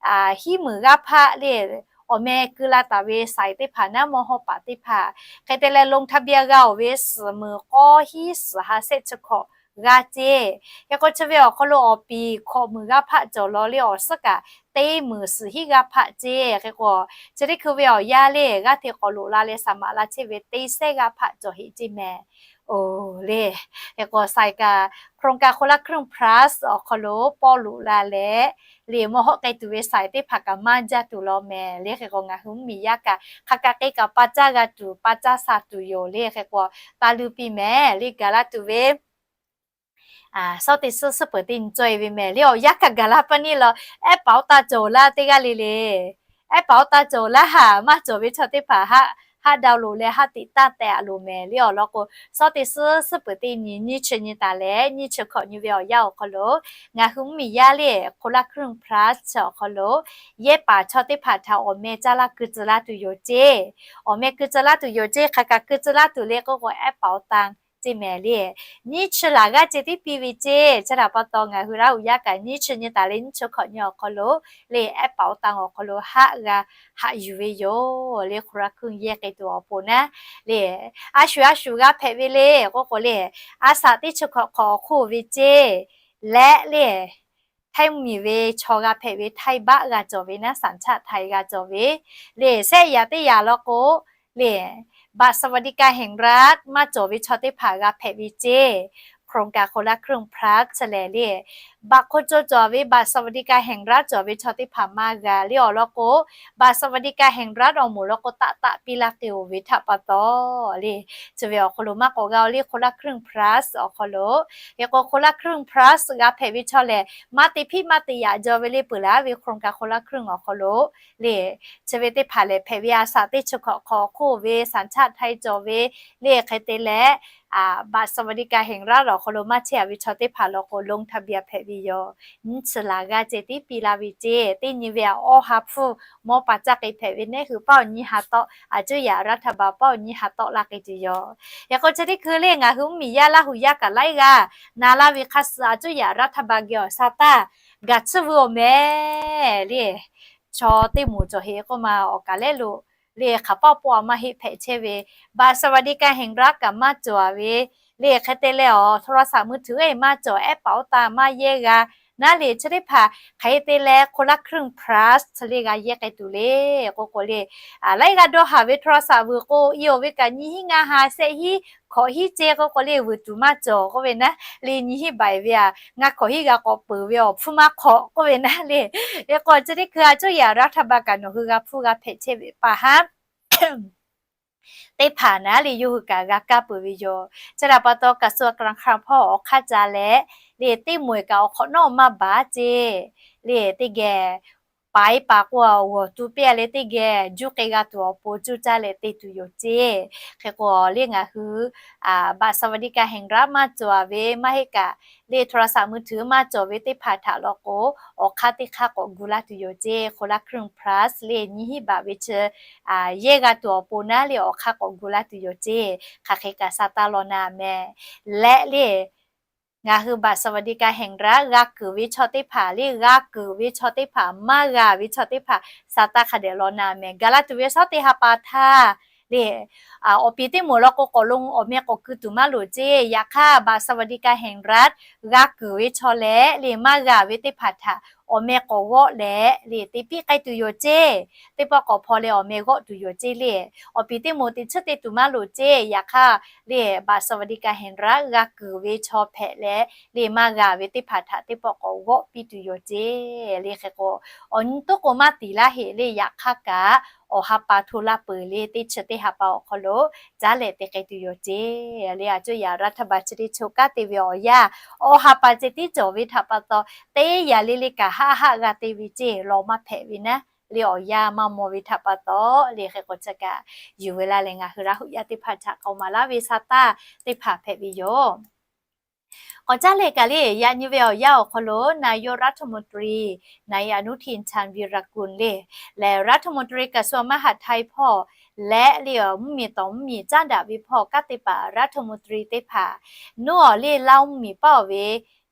hiˉ meuˍ g'aˇ hpaˆ le, awˬ meh keu la taˍ ve shaiˍ teˇ hpaˍ naˉ mawˇ hawˇ paˍ teˇ hpaˍ, hk'e te leh ลงทะเบียน g'a-oˬ ve suhˍ meuˍ k'awˇ hiˉ suhˍ ha sehˆ chi hkawꞈ g'aˇ ceˇ. Hk'e k'o, chi ve awˬ hk'aw lo awˬ piˍ hkawꞈ meuˍ g'aˇ hpaˆ cawˬ law le, awˬ suhˉ kaꞈ teˇ meuˍ suhˍ hiˉ g'aˇ hpaˆ ceˇ. Hk'e k'o, chi teˇ hkui ve awˬ yanˇ le, g'aˇ hteꞈ k'awꞈ loꞈ la leh saˍ maꞈ la chehˇ ve teˇ sehˉ g'aˇ hpaˆ cawˬ heˆ ceˇ mehˍ. Oˬ le, hk'e k'o โครงการคนละครึ่ง plus awˬ hk'aw lo pawˇ loꞈ la leh, le mawˇ hawˆ k'ai tuˬ ve สาย teˇ hpaˍ kaꞈ maˇ jaˇ tuˬ law mehˍ le. Hk'e k'o ngaˬ hui mvuhˇmiˬ yaˇ kaꞈ hk'aˬ kaꞈ k'e kaꞈ pa caˇ g'a tuˬ pa caˇ sha tuˬ yoˬ le. Hk'e k'o taˇ luˇ piˇ mehˍ le, gaˬ laˇ tuˬ ve ซาวตี้ซื่อ suhˉ peuˍ teˇ nyi cawˇ e ve mehˍ le. Awˬ yanˇ kaꞈ gaˬ laˇ pa neˇ law, แอปเป๋าตัง cawˬ laˇ teˇ g'aˇ le le. แอปเป๋าตัง cawˬ laˇ haꞈ maˇ cawˬ ve chaw teˇ hpaˍ haˆ haˆ ดาวน์โหลด leh haˆ ติดตั้ง tehꞈ a loˍ mehˍ le. Awˬ lawn k'o ซาวตี้ซื่อ suhˉ peuˍ teˇ nyi nyiˇ chi nyi taˍ leh nyiˇ chi hkawꞈ nyi ve awˬ yanˇ awˬ hk'aw lo ngaˬ hui mvuhˇmiˬ yaˇ le คนละครึ่ง plus chi awˬ hk'aw lo yehˇ paˍ chaw teˇ hpaˍ htaꞈ awˬ meh caˇ laˇ keu tcuh laˇ tuˬ yoˬ ceˇ. Awˬ meh keu tcuh laˇ tuˬ yoˬ ceˇ. Hk'aˬ kaꞈ keu tcuh laˇ tuˬ le k'oˆ k'o แอปเป๋าตัง ceˇ mehˍ le. Nyiˇ chi laˬ g'aˇ ceh tiˉ piˇ ve ceˇ. Chi htaꞈ pa taw ngaˬ hui Laˇ huˍ yaˇ kaꞈ nyiˇ chi nyi taˍ leh nyiˇ chi hkawꞈ nyi awˬ hk'aw lo le แอปเป๋าตัง awˬ hk'aw lo haˆ g'a haꞈ yuˬ ve yoˬ le. คนละครึ่ง yehˇ k'ai tuˬ awˬ pon naˉ le, a shuˍ a shuˍ g'a hpehꞈ ve le k'oˆ k'o le, a shaꞈ teˇ chi hkawꞈ hk'awꞈ awˬ hk'oˆ ve ceˇ. Leh le, Htaiˇ mvuhˇmiˬ ve chaw g'a hpehꞈ ve ไทย baˆ g'a cawˬ ve naˉ, สัญชาติไทย g'a cawˬ ve le. Shehˆ yaꞈ teˇ yaꞈ law k'o le, บัตรสวัสดิการแห่งรัฐ maˇ cawˬ ve chaw teˇ hpaˍ g'a hpehꞈ ve ceˇ. โครงการคนละครึ่ง plus lehˬ le, baꞈ hk'oˆ cawˬ cawˬ ve บัตรสวัสดิการแห่งรัฐ cawˬ ve chaw teˇ hpaˍ maˇ g'a le. Awˬ lawn k'o บัตรสวัสดิการแห่งรัฐ awˬ moˍ lawn k'o taˆ taˆ piˇ laˇ k'e oˬ ve htaꞈ pa taw le, chi ve awˬ hk'aw lo maˇ k'awꞈ g'a oˬ le. คนละครึ่ง plus awˬ hk'aw lo, hk'e k'o คนละครึ่ง plus g'a hpehꞈ ve chaw lehˬ maˇ te hpiˆ maˇ te yaꞈ jaw ve le peuˬ laˇ ve โครงการคนละครึ่ง awˬ hk'aw lo le, chi ve teˇ hpaˍ lehˬ hpehꞈ ve a shaꞈ teˇ chi hkawꞈ hk'awꞈ awˬ hk'oˆ ve สัญชาติไทย cawˬ ve le. Hk'e te leh บัตรสวัสดิการแห่งรัฐ awˬ hk'aw lo maˇ chehˇ a ve chaw teˇ hpaˍ law k'o ลงทะเบียน hpehꞈ ve yoˬ. Nyiˇ chi laˬ g'aˇ ceh tiˉ piˇ laˇ ve ceˇ. Teˇ nyi ve a awˇ ha hpfuhˇ mawˇ pa caˇ k'e hpehꞈ ve nehˉ hui paˆ awˬ nyi ha tawˆ, a cuˇ yaꞈ รัฐบาล paˆ awˬ nyi ha tawˆ laˇ k'e tuˬ yoˬ. Hk'e k'o chi teˇ hkui le ngaˬ hui mvuhˇmiˬ yaˇ Laˇ huˍ yaˇ kaꞈ laiˉ g'aˇ na laˇ ve hk'a suh a cuˇ yaꞈ รัฐบาล geh awˬ sha taˇ gaˬ tsuhˇ vuiˬ awˬ mehˍ le. Chaw teˇ moˍ cawˬ heˍ k'oˆ ma awˬ kaˍ lehˉ lo le hk'aˬ paˆ paw a maˇ heˆ hpehꞈ chehˇ ve, บัตรสวัสดิการแห่งรัฐ kaꞈ maˇ cawˬ a ve le. Hk'e te leh awˬ โทรศัพท์มือถือ maˇ cawˬ, แอปเป๋าตัง maˇ yehˇ g'a naˉ le. Chi teˇ hpaˍ hk'e te leh คนละครึ่ง plus le g'a yehˇ k'ai tuˬ le k'oˆ k'o le, laiˉ g'aˇ dawˇ haˍ ve โทรศัพท์ vuiˬ k'o i awˬ ve kaꞈ nyiˇ hinˉ ngaˇ ha shehˆ hinˉ hkawꞈ hinˉ ceh k'oˆ k'o le vuiˬ tuˬ maˇ cawˬ k'oˆ ve naˉ le. Nyiˇ hinˉ baiˬ ve a ngaˇ hkawꞈ hinˉ g'a k'awꞈ peuˬ ve awˬ hpfuhˇ maˇ hk'awꞈ k'oˆ ve naˉ le. Hk'e k'o chi teˇ hkui a cuˇ yaꞈ รัฐบาล kaꞈ nawˬ hui g'a hpfuhˇ g'a hpehꞈ chehˇ ve pa haˉ teˇ hpaˍ naˉ le yawˇ hui kaꞈ g'a kaˇ peuˬ ve yoˬ. Chi htaꞈ pa taw กระทรวงการคลัง hpawˇ awˬ hk'aˇ ca leh le teˇ moˍ e kaꞈ awˬ hk'awꞈ nawˉ maˇ baˬ ceˇ le. Teˇ geh paˍ e paˍ k'o g'awˬ tu piˇ a leh teˇ geh juˇ k'ai g'a tuˬ awˬ pon cuˇ caˇ leh te tuˬ yoˬ ceˇ. Hk'e k'o le ngaˬ hui บัตรสวัสดิการแห่งรัฐ maˇ cawˬ a ve maˇ heˆ kaꞈ le โทรศัพท์มือถือ maˇ cawˬ ve teˇ hpaˍ htaꞈ law k'o awˬ hk'aˇ teˇ hk'aˇ k'awꞈ gu laˇ tuˬ yoˬ ceˇ. คนละครึ่ง plus le nyiˇ hinˉ baˬ ve chi yehˇ g'a tuˬ awˬ pon naˉ le awˬ hk'aˇ k'awꞈ gu laˇ tuˬ yoˬ ceˇ. Hk'aˬ hk'e kaꞈ sha taˇ law na mehˍ leh le ngaˬ hui บัตรสวัสดิการแห่งรัฐ g'a kuiˬ ve chaw teˇ hpaˍ le g'a kuiˬ ve chaw teˇ hpaˍ maˇ g'a ve chaw teˇ hpaˍ sha taˇ hk'a dehꞈ law na mehˍ. Gaˬ la tuˬ ve shawˉ teˇ ha pa htaˇ le awˬ piˍ teˇ moˍ law k'o k'awꞈ lo awˬ meh k'awꞈ ku tuˬ maˇ loˍ ceˇ. Yaꞈ hk'aˇ บัตรสวัสดิการแห่งรัฐ g'a kuiˬ ve chaw leh le maˇ g'a ve teˇ hpaˍ htaꞈ awˬ meh k'awꞈ g'awˆ leh le te piˇ k'ai tuˬ yoˬ ceˇ. Teˇ pawˆ k'awꞈ hpaw leh awˬ meh g'awˆ tuˬ yoˬ ceˇ le. Awˬ piˍ teˇ moˍ teꞈ chiˉ te tuˬ maˇ loˍ ceˇ. Yaꞈ hk'aˇ le บัตรสวัสดิการแห่งรัฐ g'a kuiˬ ve chaw hpehꞈ leh le maˇ g'a ve teˇ hpaˍ htaꞈ teˇ pawˆ k'awꞈ g'awˆ piˇ tuˬ yoˬ ceˇ le. Hk'e k'o awˬ nyi toˉ k'o maˇ tiˍ laˇ heꞈ le. Yaꞈ hk'aˇ kaꞈ awˬ ha pa hto laˇ peuˬ le teˇ chi teˇ ha pa awˬ hk'aw lo caˉ leh te k'ai tuˬ yoˬ ceˇ le. A cuˇ yaꞈ รัฐบาล chi teˇ cho kanˉ te ve awˬ yanˇ awˬ ha pa ceh tiˉ cawˬ ve htaꞈ pa taw teˇ yaꞈ le le kaꞈ haˆ haˆ g'a te ve ceˇ. Law maˇ hpehꞈ ve naˉ le awˬ yanˇ maˇ maw ve htaꞈ pa taw le hk'e k'o chi kaꞈ yuˬ ve la leh ngaˬ hui Laˇ huˍ yaˇ teˇ hpaˍ htaꞈ k'awꞈ maˍ laˇ ve sha taˇ teˇ hpaˍ hpehꞈ ve yoˬ. K'awꞈ caˉ leh kaꞈ le yaꞈ nyi ve awˬ yanˇ awˬ hk'aw lo นายกรัฐมนตรี นายอนุทิน ชาญวีรกูล le lehˬ รัฐมนตรีกระทรวงมหาดไทย hpawˇ leh le mvuhˇmiˬ tawˍ mvuhˇmiˬ caˉ daꞈ ve hpawˇ kanˉ te paˍ รัฐมนตรี teˇ hpaˍ nuˇ awˬ le Laˇ mvuhˇmiˬ paˆ awˬ ve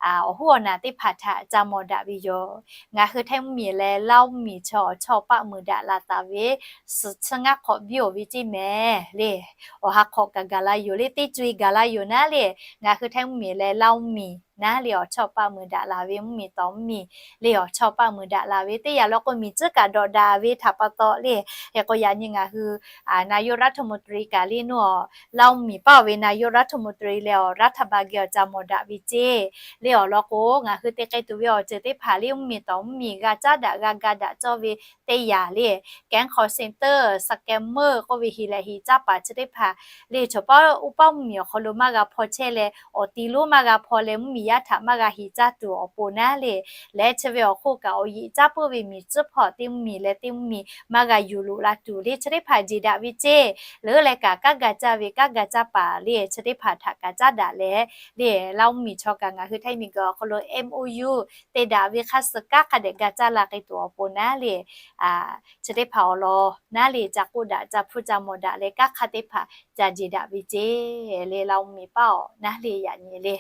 awˬ hoˉ awˬ naˬ teˇ hpaˍ htaꞈ ca mawˬ daꞈ ve yoˬ. Ngaˬ hui Htaiˇ mvuhˇmiˬ leh Laˇ mvuhˇmiˬ chaw awˬ chawˇ paˆ meuˬ daꞈ la taˍ ve suhˍ tsuhˇ ngaˇ hk'awꞈ biˇ oˬ ve ceˇ mehˍ le. Awˬ ha hk'awꞈ kaꞈ gaˬ la yoˬ le, teˇ co e gaˬ la yoˬ naˉ le. Ngaˬ hui Htaiˇ mvuhˇmiˬ leh Laˇ mvuhˇmiˬ naˉ le awˬ chawˇ paˆ muiˬ daꞈ la ve mvuhˇmiˬ tawˍ mvuhˇmiˬ le awˬ chawˇ paˆ muiˬ daꞈ la ve teˇ yanˇ lawˬ k'o, miˬ tcuhˉ kaꞈ dawꞈ daꞈ ve htaꞈ pa taw le, hk'e k'o yaꞈ nyi ngaˬ hui นายกรัฐมนตรี kaꞈ le nuˇ awˬ Laˇ mvuhˇmiˬ paˆ oˬ ve นายกรัฐมนตรี leh awˬ รัฐบาล geh awˬ ca mawˬ daꞈ ve ceˇ. Le awˬ lawn k'o, ngaˬ hui te k'ai tuˬ ve awˬ ceuˬ teˇ hpaˍ le mvuhˇmiˬ tawˍ mvuhˇmiˬ g'a caˉ daꞈ g'a ga daꞈ cawˇ ve teˇ yanˇ le, แก๊ง call center, scammer k'oˆ ve heˍ lehˬ heˍ caˇ paˍ chi teˇ hpaˍ le chaw paˉ uˉ paˉ mvuhˇmiˬ awˬ hk'aw lo maˇ g'a hpaw chehˇ leh, awˬ ti lonˉ maˇ g'a hpaw leh mvuhˇmiˬ yaˇ htaꞈ maˇ g'a heˍ caˇ tuˬ awˬ pon naˉ le, leh chi ve awˬ hk'oˆ kaꞈ awˬ yeꞈ caˉ puiˉ ve miˬ tcuhˉ hpawˇ teˇ mvuhˇmiˬ leh teˇ mvuhˇmiˬ maˇ g'a yuˬ loꞈ la tuˬ le chi teˇ hpaˍ jeˬ daꞈ ve ceˇ. Leuˉ leh kaꞈ kanˉ ga caˇ ve kanˉ ga caˇ paˍ le chi teˇ hpaˍ htaꞈ kaꞈ caˉ daꞈ leh le, Laˇ mvuhˇmiˬ chaw kaꞈ ngaˬ hui Htaiˇ miˬguiˬ awˬ hk'aw lo MOU te daꞈ ve hk'aˇ suh kanˉ hk'a dehꞈ ga caˇ la k'ai tuˬ awˬ pon naˉ le, chi teˇ hpaˍ awˬ lawn naˉ le ca k'oˆ daꞈ ca hpuˇ ca mawˬ daꞈ leh kanˉ hk'aˇ teˇ hpaˍ ca jeˬ daꞈ ve ceˇ le Laˇ mvuhˇmiˬ paˆ oˬ naˉ le yaꞈ nyi le.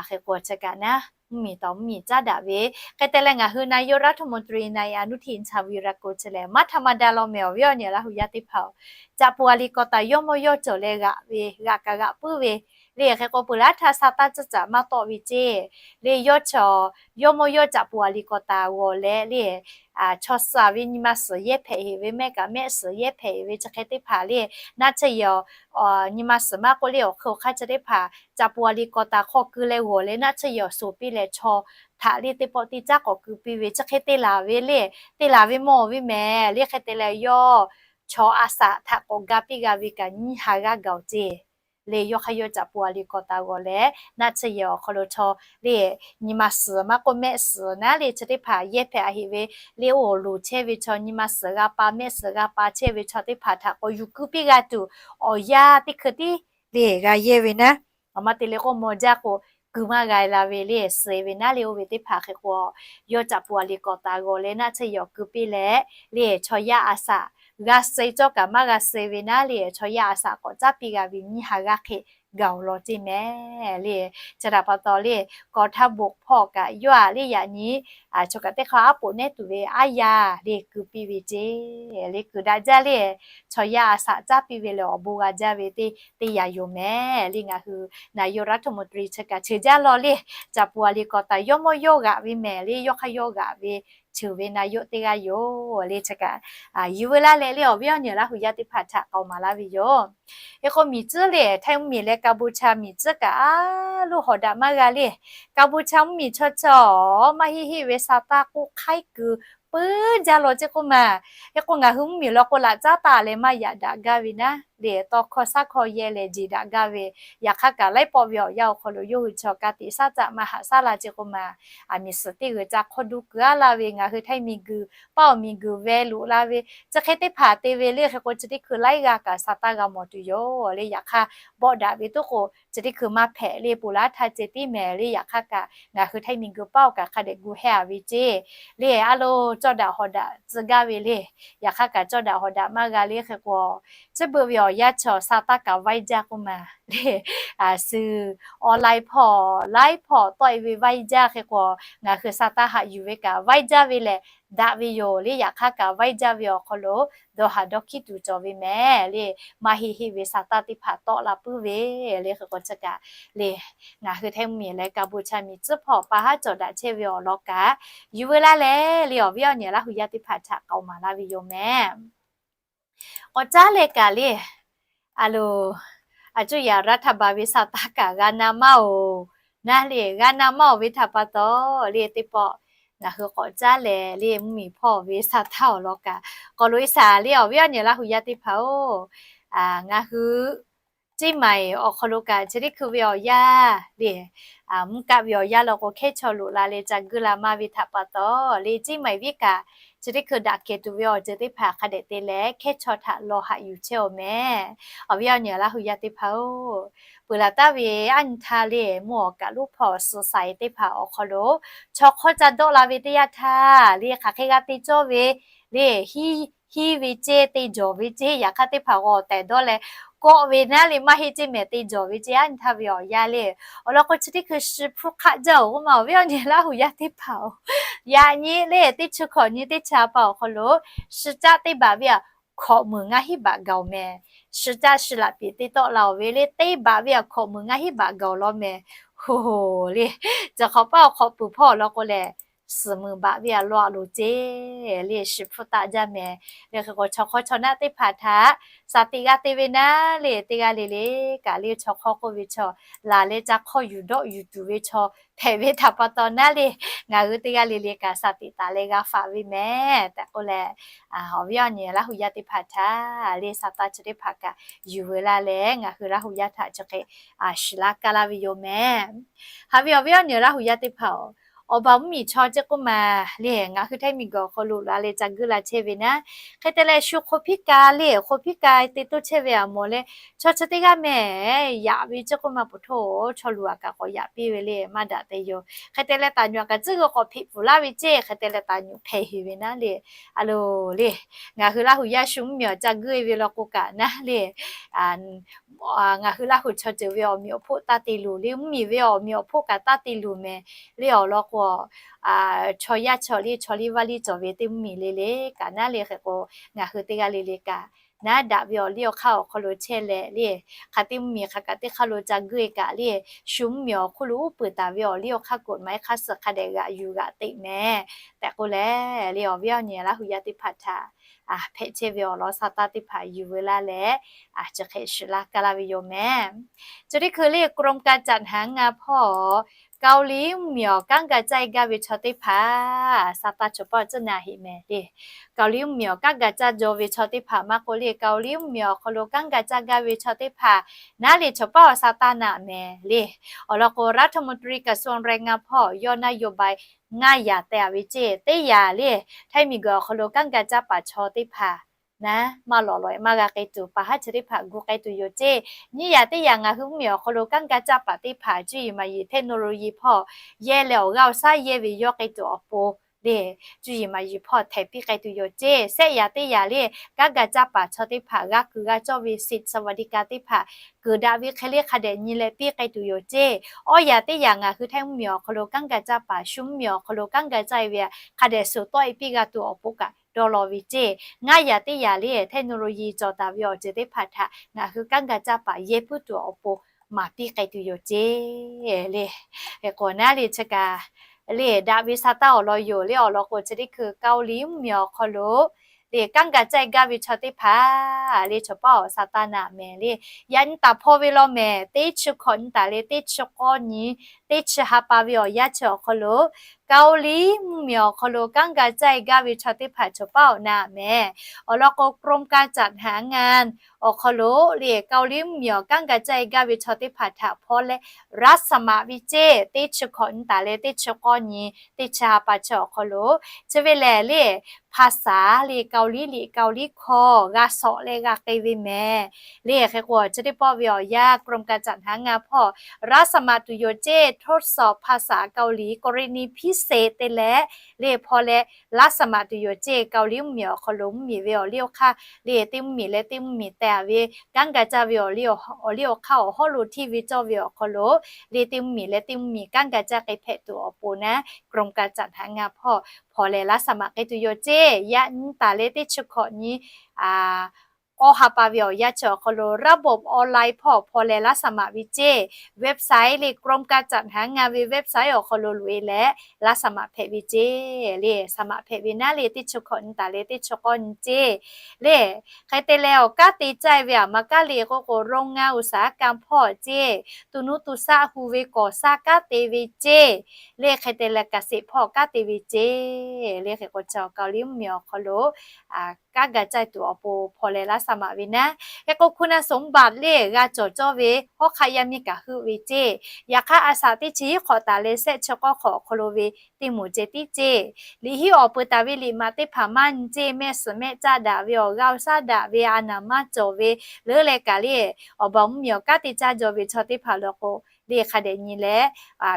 Hk'e k'o chi kaꞈ naˉ mvuhˇmiˬ tawˍ mvuhˇmiˬ caˉ daꞈ ve, hk'e te leh ngaˬ hui นายกรัฐมนตรี นายอนุทิน ชาญวีรกูล chi lehˬ maˇ ธรรมดา law mehˍ awˬ viˉ awˬ nyi Laˇ huˍ yaˇ teˇ hpaˍ oˬ, caꞈ pu a li kaw taˍ yawˇ mawˇ yawˇ cawˬ leh g'aꞈ ve g'aꞈ kaꞈ g'aꞈ puiˉ ve le. Hk'e k'o peuˬ laˇ htaˇ sa taˇ caˇ caꞈ maˇ tawˆ ve ceˇ le. Yawˇ chaw yawˇ mawˇ yawˇ caꞈ pu a li kaw taˍ g'awˬ leh le chaw suhˍ ve nyi ma suhˍ yehˇ hpehꞈ heˍ ve mehˆ kaꞈ mehˆ suhˍ yehˇ hpehꞈ heˍ ve chi hk'e teˇ hpaˍ le, naˆ tsuhˇ yehˬ nyi ma suhˍ maˇ k'oˆ le awˬ hk'e awˬ hk'aˇ chi teˇ hpaˍ caꞈ pu a li kaw taˍ hk'aw keu leh g'awˬ leh naˆ tsuhˇ yehˬ awˬ suhˍ piˇ leh chaw htaꞈ le teˇ pawˆ teˇ caˉ k'awꞈ keu piˇ ve chi hk'e te laˬ ve le, te laˬ ve mawˬ ve mehˍ le. Hk'e te leh yawˇ chaw a saꞈ htaꞈ k'awꞈ ga piˇ g'a ve kaꞈ nyiˇ ha g'aˇ gaˬ oˬ ceˇ le. Yawˇ hk'aˇ yawˇ caꞈ pu a li kaw taˍ g'awˬ leh naˆ tsuhˇ yehˬ awˬ hk'aw lo chaw le nyi ma suhˍ maˇ k'oˆ mehˆ suhˍ naˉ le chi teˇ hpaˍ yehˇ hpehꞈ a heˍ ve le oˬ loˍ chehˇ ve chaw nyi ma suhˍ g'a pa mehˆ suhˍ g'a pa chehˇ ve chaw teˇ hpaˍ htaꞈ k'awꞈ yuˬ keu piˇ g'a tuˬ awˬ yanˇ teˇ hkui tiˉ le g'a yehˇ ve naˉ. Awˬ ma te leh k'o mawˬ jaˇ k'o keu maˇ g'a la ve le suh ve naˉ le oˇ ve teˇ hpaˍ hk'e k'o, yawˇ caꞈ pu a li kaw taˍ g'awˬ leh naˆ tsuhˇ yehˬ keu piˇ leh le chaw yaˇ a saꞈ g'a suh cawˇ kaꞈ maˇ g'a suh ve naˉ le chaw yaˇ a saꞈ k'awꞈ caˉ piˇ g'a ve nyiˇ ha g'aˇ hk'e gaˬ oˬ law ceˇ mehˍ le. Chi htaꞈ pa taw le กองทัพบก hpawˇ kaꞈ yawˇ a le yaꞈ nyi chaw kaꞈ teˇ hk'aˇ aˉ poꞈ nehˉ tuˬ ve aˉ yaˇ le keu piˇ ve ceˇ le. Kuiˬ daꞈ jaˇ le chaw yaˇ a saꞈ caˉ piˇ ve lehˬ awˬ bon g'a jaˇ ve teˇ teˇ yanˇ yoˬ mehˍ le. Ngaˬ hui นายกรัฐมนตรี chi kaꞈ cheuˬ jaˇ law le caꞈ pu a li kaw taˍ yawˇ mawˇ yawˇ g'aꞈ ve mehˍ le. Yawˇ hk'aˇ yawˇ g'aꞈ ve cheuˬ ve naˆ yoˬ teˇ g'aˇ yoˬ le. Chi kaꞈ yuˬ ve laˇ leh le awˬ viˉ awˬ nyi Laˇ huˍ yaˇ teˇ hpaˍ htaꞈ k'aoˍ maˍ laˇ ve yoˬ. Hk'e k'o miˬ tcuhˉ le Htaiˇ mvuhˇmiˬ leh Kaˍbuˍchaˍ miˬ tcuhˉ kaꞈ a loˇ hawˍ daꞈ maˇ g'a le. Kaˍbuˍchaˍ mvuhˇmiˬ chaw chaw maˇ heˆ heˆ ve sa taˇ k'oˆ hk'aiˉ kuiˬ puiˉ jaˇ law ceˇ k'oˆ maˬ. Hk'e k'o ngaˬ hui mvuhˇmiˬ law k'o laꞈ caˉ taˍ leh maˇ yaꞈ daꞈ gaˇ ve naˉ le tawˇ hkawˇ saˉ hkawˇ yehˇ leh jeˬ daꞈ gaˇ ve. Yaꞈ hk'aˇ kaꞈ laiˉ pawˆ ve awˬ yanˇ awˬ hk'aw lo yawˇ hui chaw ka tiꞈ saˉ caꞈ maˇ haꞈ saˉ la ceˇ k'oˆ maˬ. Miˬ suhˍ teˇ g'uiˬ ca hk'awˇ duˇ keu aˉ laˇ ve ngaˬ hui Htaiˇ miˬguiˬ paˇ awˬ miˬguiˬ veh loꞈ la ve chi hk'e teˇ hpaˍ te ve le. Hk'e k'o chi teˇ hkui laiˉ g'aˇ kaꞈ sa taˇ g'a mawˬ tuˬ yoˬ le. Yaꞈ hk'aˇ bawˆ daꞈ ve tuˉ k'o chi teˇ hkui maˇ hpehꞈ le ponˬ laˇ htaˇ ceh tiˉ mehˍ le. Yaꞈ hk'aˇ kaꞈ ngaˬ hui Htaiˇ miˬguiˬ paˇ awˬ kaꞈ hk'a dehꞈ gu hehˇ a ve ceˇ le. A loˬ cawˇ daꞈ hawˍ daꞈ tcuh gaˇ ve le. Yaꞈ hk'aˇ kaꞈ cawˇ daꞈ hawˍ daꞈ maˇ g'a le. Hk'e k'o chi beuꞈ ve awˬ yanˇ chaw sa taˇ kaꞈ vaiˇ jaˇ k'oˆ maˬ le. Suh online hpawˇ laiˉ hpawˇ tawˆ e ve vaiˇ jaˇ. Hk'e k'o ngaˬ hui sa taˇ haꞈ yuˬ ve kaꞈ vaiˇ jaˇ ve lehˬ daꞈ ve yoˬ le. Yaꞈ hk'aˇ kaꞈ vaiˇ jaˇ ve awˬ hk'aw lo dawˇ haˍ dawˇ hkiˉ tuˬ cawˬ ve mehˍ le. Maˇ heˆ heˆ ve sa taˇ teˇ hpaˍ tawˆ la puiˉ ve le. Hk'e k'o chi kaꞈ le ngaˬ hui Htaiˇ mvuhˇmiˬ leh Kaˍbuˍchaˍ miˬ tcuhˉ hpawˇ pa haˉ cawˬ daꞈ chehˇ ve awˬ lawn kaꞈ yuˬ ve laˇ leh le awˬ viˉ awˬ nyi Laˇ huˍ yaˇ teˇ hpaˍ htaꞈ k'aoˍ maˍ laˇ ve yoˬ mehˍ. K'awꞈ caˉ leh kaꞈ le a loˬ a cuˇ yaꞈ รัฐบาล ve sa taˇ kaꞈ g'a na maˇ oˬ. Naˉ le g'a na maˇ oˬ ve htaꞈ pa taw le teˇ pawˆ ngaˬ hui k'awꞈ caˉ leh le mvuhˇmiˬ hpawˇ ve sa taˇ awˬ lawn kaꞈ k'awꞈ loꞈ e shaˍ le awˬ viˉ awˬ nyi Laˇ huˍ yaˇ teˇ hpaˍ oˬ. Ngaˬ hui Ceˇ maiˍ awˬ hk'aw lo kaꞈ chi teˇ hkui ve awˬ yanˇ le mvuhˇ kaˆ ve awˬ yanˇ law k'o hkehˇ chaw loꞈ la leh ca guˇ la maˇ ve htaꞈ pa taw le Ceˇ maiˍ viˉ kaꞈ chi teˇ hkui daꞈ kehˬ tuˬ ve awˬ ceuˬ teˇ hpaˍ hk'a dehꞈ te leh hkehˇ chaw htaꞈ law haꞈ yuˬ chehˇ awˬ mehˍ. Awˬ viˉ awˬ nyi Laˇ huˍ yaˇ teˇ hpaˍ oˬ, peuˬ laˬ taˍ ve aˉ nyi htaˇ le mvuhˇ awˬ kaꞈ lonˉ hpawˇ suh saiˍ teˇ hpaˍ awˬ hk'aw lo chaw hk'awˇ ca dawˆ la ve teˇ yanˇ htaˇ le hk'aˬ hk'e g'a te cawˇ ve le hiˇ ve ceˇ te jawˬ ve ceˇ yaꞈ hk'aˇ teˇ hpaˍ g'awˬ tehˬ dawˇ leh kawˆ ve naˉ le maˇ heˆ ceˇ mehˍ te jawˬ ve ceˇ aˉ nyi htaˇ ve awˬ yanˇ le. Awˬ lawn k'o chi teˇ hkui shi hpuˇ hk'aˆ jaˇ oˬ k'oˆ ma awˬ viˉ awˬ nyi Laˇ huˍ yaˇ teˇ hpaˍ oˬ, yaꞈ nyi le teˇ chi hkawꞈ nyi teˇ chi a pa awˬ hk'aw lo shi caˆ teˇ baꞈ ve a hkawꞈ meunˍ ngaˇ hinˉ baꞈ gaˬ oˬ mehˍ. Shi caˆ shi laꞈ piˍ te tawˆ la oˬ ve le teˇ baꞈ ve a hkawꞈ meunˍ ngaˇ hinˉ baꞈ gaˬ oˬ law mehˍ. Hk'o le, cawˬ hk'awꞈ paˇ awˬ hk'awꞈ puiˍ hpawˇ awˬ lawn k'o lehˬ, suhˍ muiˍ baꞈ ve a law a loˍ ceˇ le, shiˍ hpfuhˇ taˆ jaˇ mehˍ. Le hk'e k'o, chaw hk'awˇ chaw naˆ teˇ hpaˍ htaꞈ shaˍ tiꞈ g'a te ve naˉ le, teˇ g'aˇ le le kaꞈ le, chaw hk'awˇ k'oˆ ve chaw, laˬ leh ca hk'awˇ yuˬ dawˆ yuˬ tuˬ ve chaw hpehꞈ ve htaꞈ pa taw naˉ le, ngaˬ hui teˇ g'aˇ le le kaꞈ shaˍ tiꞈ taˍ leh g'a faꞈ ve mehˍ tehꞈ k'oˆ leh, awˬ viˉ awˬ nyi Laˇ hu yaˇ teˇ hpaˍ htaꞈ le, sa taˇ chi teˇ hpaˍ kaꞈ yuˬ veu laˇ leh, ngaˬ hui Laˇ hu yaˇ htaꞈ chi hk'e shiˍ laˇ kaˇ laˇ ve yoˬ mehˍ. Haꞈ ve awˬ viˉ awˬ nyi Laˇ hu yaˇ teˇ hpaˍ-oˬ, awˬ baˬ mvuhˇmiˬ chaw ceˇ k'oˆ ma le, ngaˬ hui htaiˇ miˬguiˬ awˬ hk'aw lo la leh ca guˇ la chehˇ ve naˉ, hk'e te leh shu hk'o hpiˇ ka le, hk'o hpiˇ ka te toˇ chehˇ ve aˬ mawˬ leh, chaw chi teˇ g'aˇ mehˍ yaꞈ ve ceˇ k'oˆ ma, poˬ htoˇ chaw luˬ aꞈ kaꞈ k'awꞈ yaꞈ piˇ ve le, maˇ daꞈ te yoˬ. Hk'e te leh taˍ nyuꞈ aꞈ kaꞈ tcuhˉ g'uiˬ k'awꞈ hpeꞈ pfuhˍ laˇ ve ceˇ, hk'e te leh taˍ nyuꞈ hpehꞈ heˍ ve naˉ le. A loˬ le, ngaˬ hui Laˇ hu yaˇ shu mvuhˇmiˬ awˬ ca guˇ e ve law k'o kaꞈ naˉ le, ngaˬ hui Laˇ hu chaw ceuˬ ve awˬ meꞈ awˬ hponˇ taˇ te luˬ le, mvuhˇmiˬ ve awˬ meꞈ awˬ hponˇ kaꞈ taˇ te luˬ mehˍ le. Awˬ lawn k'o, chaw yaˇ chaw le, chaw liˇ vaˇ liˇ cawˬ ve teˇ mvuhˇmiˬ le le kaꞈ naˉ le, hk'e k'o, ngaˬ hui teˇ g'aˇ le le kaꞈ naˉ daꞈ ve awˬ liˇ awˬ hk'aˇ awˬ hk'aw lo chehˇ leh le, hk'aˬ teˇ mvuhˇmiˬ hk'aˬ kaꞈ teˇ hk'aˇ lo ca guˇ e kaꞈ le, shu mvuhˇmiˬ awˬ hk'oˆ lo uˉ peunˍ taˍ ve awˬ liˇ awˬ hk'aˇ กฎหมาย hk'aˇ suh hk'a dehꞈ g'aꞈ yuˬ g'aꞈ teꞈ mehˍ tehꞈ k'oˆ leh le, awˬ viˉ awˬ nyi Laˇ hu yaˇ teˇ hpaˍ htaꞈ hpehꞈ chehˇ ve awˬ lawn sa taˇ teˇ hpaˍ yuˬ veu laˇ leh, chi hk'e shiˍ laˇ kaˇ laˇ ve yoˬ mehˍ. Chi teˇ hkui le กรมการจัดหางาน hpawˇ เกาหลี mvuhˇmiˬ awˬ kanˉ ga caˇ e gaˇ ve chaw teˇ hpaˍ sa taˇ chaw paˇ tcuhˉ na heꞈ mehˍ le. เกาหลี mvuhˇmiˬ awˬ kanˉ ga caˇ jaw ve chaw teˇ hpaˍ maˇ k'oˆ le, เกาหลี mvuhˇmiˬ awˬ hk'aw lo kanˉ ga caˇ gaˇ ve chaw teˇ hpaˍ naˉ le, chaw paˇ awˬ sa taˇ naꞈ mehˍ le. Awˬ lawn k'o, รัฐมนตรีกระทรวงแรงงาน hpawˇ yawˇ นโยบาย ngaˇ yaꞈ tehꞈ a ve ceˇ, teˇ yaꞈ le, htaiˇ miˬguiˬ awˬ hk'aw lo kanˉ ga caˇ paˍ chaw teˇ hpaˍ naˉ maˇ lawꞈ lawꞈ e maˇ g'a k'ai tuˬ, paˍ haˉ chi teˇ hpaˍ gu k'ai tuˬ yoˬ ceˇ. Nyiˇ yaꞈ teˇ yaꞈ ngaˬ hui mvuhˇmiˬ awˬ hk'aw lo kanˉ ga caˇ paˍ teˇ hpaˍ cuˇ yiˍ maˍ yiˍ เทคโนโลยี hpawˇ yehˇ leh awˬ g'aˇ awˬ shaˉ yehˇ ve yawˇ k'ai tuˬ awˬ pon le, cuˇ yiˍ maˍ yiˍ hpawˇ htehˍ piˇ k'ai tuˬ yoˬ ceˇ. Shehˆ yaꞈ teˇ yaꞈ le, kanˉ ga caˇ paˍ chaw teˇ hpaˍ g'a kuiˬ g'a cawˇ ve สิทธิ์สวัสดิการ teˇ hpaˍ kuiˬ daꞈ ve hk'e le hk'a dehꞈ nyi leh piˇ k'ai tuˬ yoˬ ceˇ. Awˇ yaꞈ teˇ yaꞈ ngaˬ hui htaiˇ mvuhˇmiˬ awˬ hk'aw lo kanˉ ga caˇ paˍ, shu mvuhˇmiˬ awˬ hk'aw lo kanˉ ga caˇ e ve hk'a dehꞈ suhˍ tawˆ e piˇ g'a tuˬ awˬ pon kaꞈ dawˇ law ve ceˇ. Ngaˇ yaꞈ teˇ yaꞈ le, เทคโนโลยี cawˬ taˍ ve awˬ ceuˬ teˇ hpaˍ htaꞈ ngaˬ hui kanˉ ga caˇ paˍ yehˇ puiˉ tuˬ awˬ pon maˍ piˇ k'ai tuˬ yoˬ ceˇ le. Hk'e k'o naˉ le chi kaꞈ le, daꞈ ve sa taˇ awˬ lawn yoˬ le. Awˬ lawn k'o, chi teˇ hkui เกาหลี mvuhˇmiˬ awˬ hk'aw lo le, kanˉ ga caˇ e gaˇ ve chaw teˇ hpaˍ le, chaw paˇ awˬ sa taˇ naꞈ mehˍ le. Yaꞈ nyi taˍ hpaw ve law mehˍ, teˇ chi hkawꞈ nyi taˍ leh teˇ chi k'awˇ nyi, teˇ chi ha pa ve awˬ yanˇ chi awˬ hk'aw lo, เกาหลี mvuhˇmiˬ awˬ hk'aw lo kanˉ ga caˇ e gaˇ ve chaw teˇ hpaˍ chaw paˇ awˬ naꞈ mehˍ. Awˬ lawn k'o, กรมการจัดหางาน awˬ hk'aw lo le, เกาหลี mvuhˇmiˬ awˬ kanˉ ga caˇ e gaˇ ve chaw teˇ hpaˍ htaꞈ hpaw leh รับสมัคร ve ceˇ, teˇ chi hkawꞈ nyi taˍ leh teˇ chi k'awˇ nyi, teˇ chi ha pa chi awˬ hk'aw lo, chi ve lehˬ le, ภาษา le, เกาหลี liꞈ เกาหลี hkawˇ g'a shawˍ leh g'a k'ai ve mehˍ le. Hk'e k'o, chi teˇ pawˆ ve awˬ yanˇ กรมการจัดหางาน hpawˇ รับสมัคร tuˬ yoˬ ceˇ, ทดสอบภาษาเกาหลี กรณีพิเศษ te leh le, hpaw leh รับสมัคร tuˬ yoˬ ceˇ. เกาหลี mvuhˇmiˬ awˬ hk'aw lo mvuhˇmiˬ ve awˬ liˇ awˬ hk'aˇ le, teˇ mvuhˇmiˬ leh teˇ mvuhˇmiˬ teh a ve kanˉ ga caˇ ve awˬ liˇ awˬ hk'aˇ awˬ hawˉ lo hteˇ ve cawˇ ve awˬ hk'aw lo le, teˇ mvuhˇmiˬ leh teˇ mvuhˇmiˬ kanˉ ga caˇ k'ai hpehꞈ tuˬ awˬ pon naˉ กรมการจัดหางาน hpawˇ hpaw leh รับสมัคร k'ai tuˬ yoˬ ceˇ. Yaꞈ nyi taˍ leh teˇ chi hkawꞈ nyi k'awˇ ha pa ve awˬ yanˇ chi awˬ hk'aw lo ระบบออนไลน์ hpawˇ hpaw leh รับสมัคร ve ceˇ. Website le, กรมการจัดหางาน ve website awˬ hk'aw lo loꞈ e leh รับสมัคร hpehꞈ ve ceˇ le. สมัคร hpehꞈ ve naˉ le, teˇ chi hkawꞈ nyi taˍ leh teˇ chi k'awˇ nyi ceˇ le. Hk'e te leh awˬ kanˉ te caˇ e ve aˬ ma kanˉ le k'oˆ k'o, โรงงานอุตสาหกรรม hpawˇ ceˇ, tuˬ nuˇ tuˬ saˆ hu ve kawˍ saˆ kanˉ te ve ceˇ le. Hk'e te leh เกษตร hpawˇ kanˉ te ve ceˇ le. Hk'e k'o, chi awˬ เกาหลี mvuhˇmiˬ awˬ hk'aw lo kanˉ ga caˇ tuˬ awˬ pon hpaw leh รับสมัคร ve naˉ. Hk'e k'o, คุณสมบัติ le, g'a cawˬ cawˇ ve hawˉ hk'aˆ yaˇ miˇ kaꞈ heuˆ ve ceˇ. Yaꞈ hk'aˇ, a shaꞈ teˇ chi hiˉ hk'awꞈ taˍ leh shehˆ chi k'awˇ hk'awꞈ awˬ hk'aw lo ve teˇ moˍ ceh tiˉ ceˇ. Liꞈ hiˉ awˬ peuˬ taˍ ve liꞈ maꞈ teˇ hpaˍ maˇ nyi ceˇ. Mehˆ suhˍ mehˆ caˆ daꞈ ve, awˬ g'aˇ awˬ shaˉ daꞈ ve, a naˍ maˇ cawˬ ve, leuˉ leh kaꞈ le, awˬ baˬ mvuhˇmiˬ awˬ kanˉ te caˇ jaw ve chaw teˇ hpaˍ law k'o le, hk'a dehꞈ nyi leh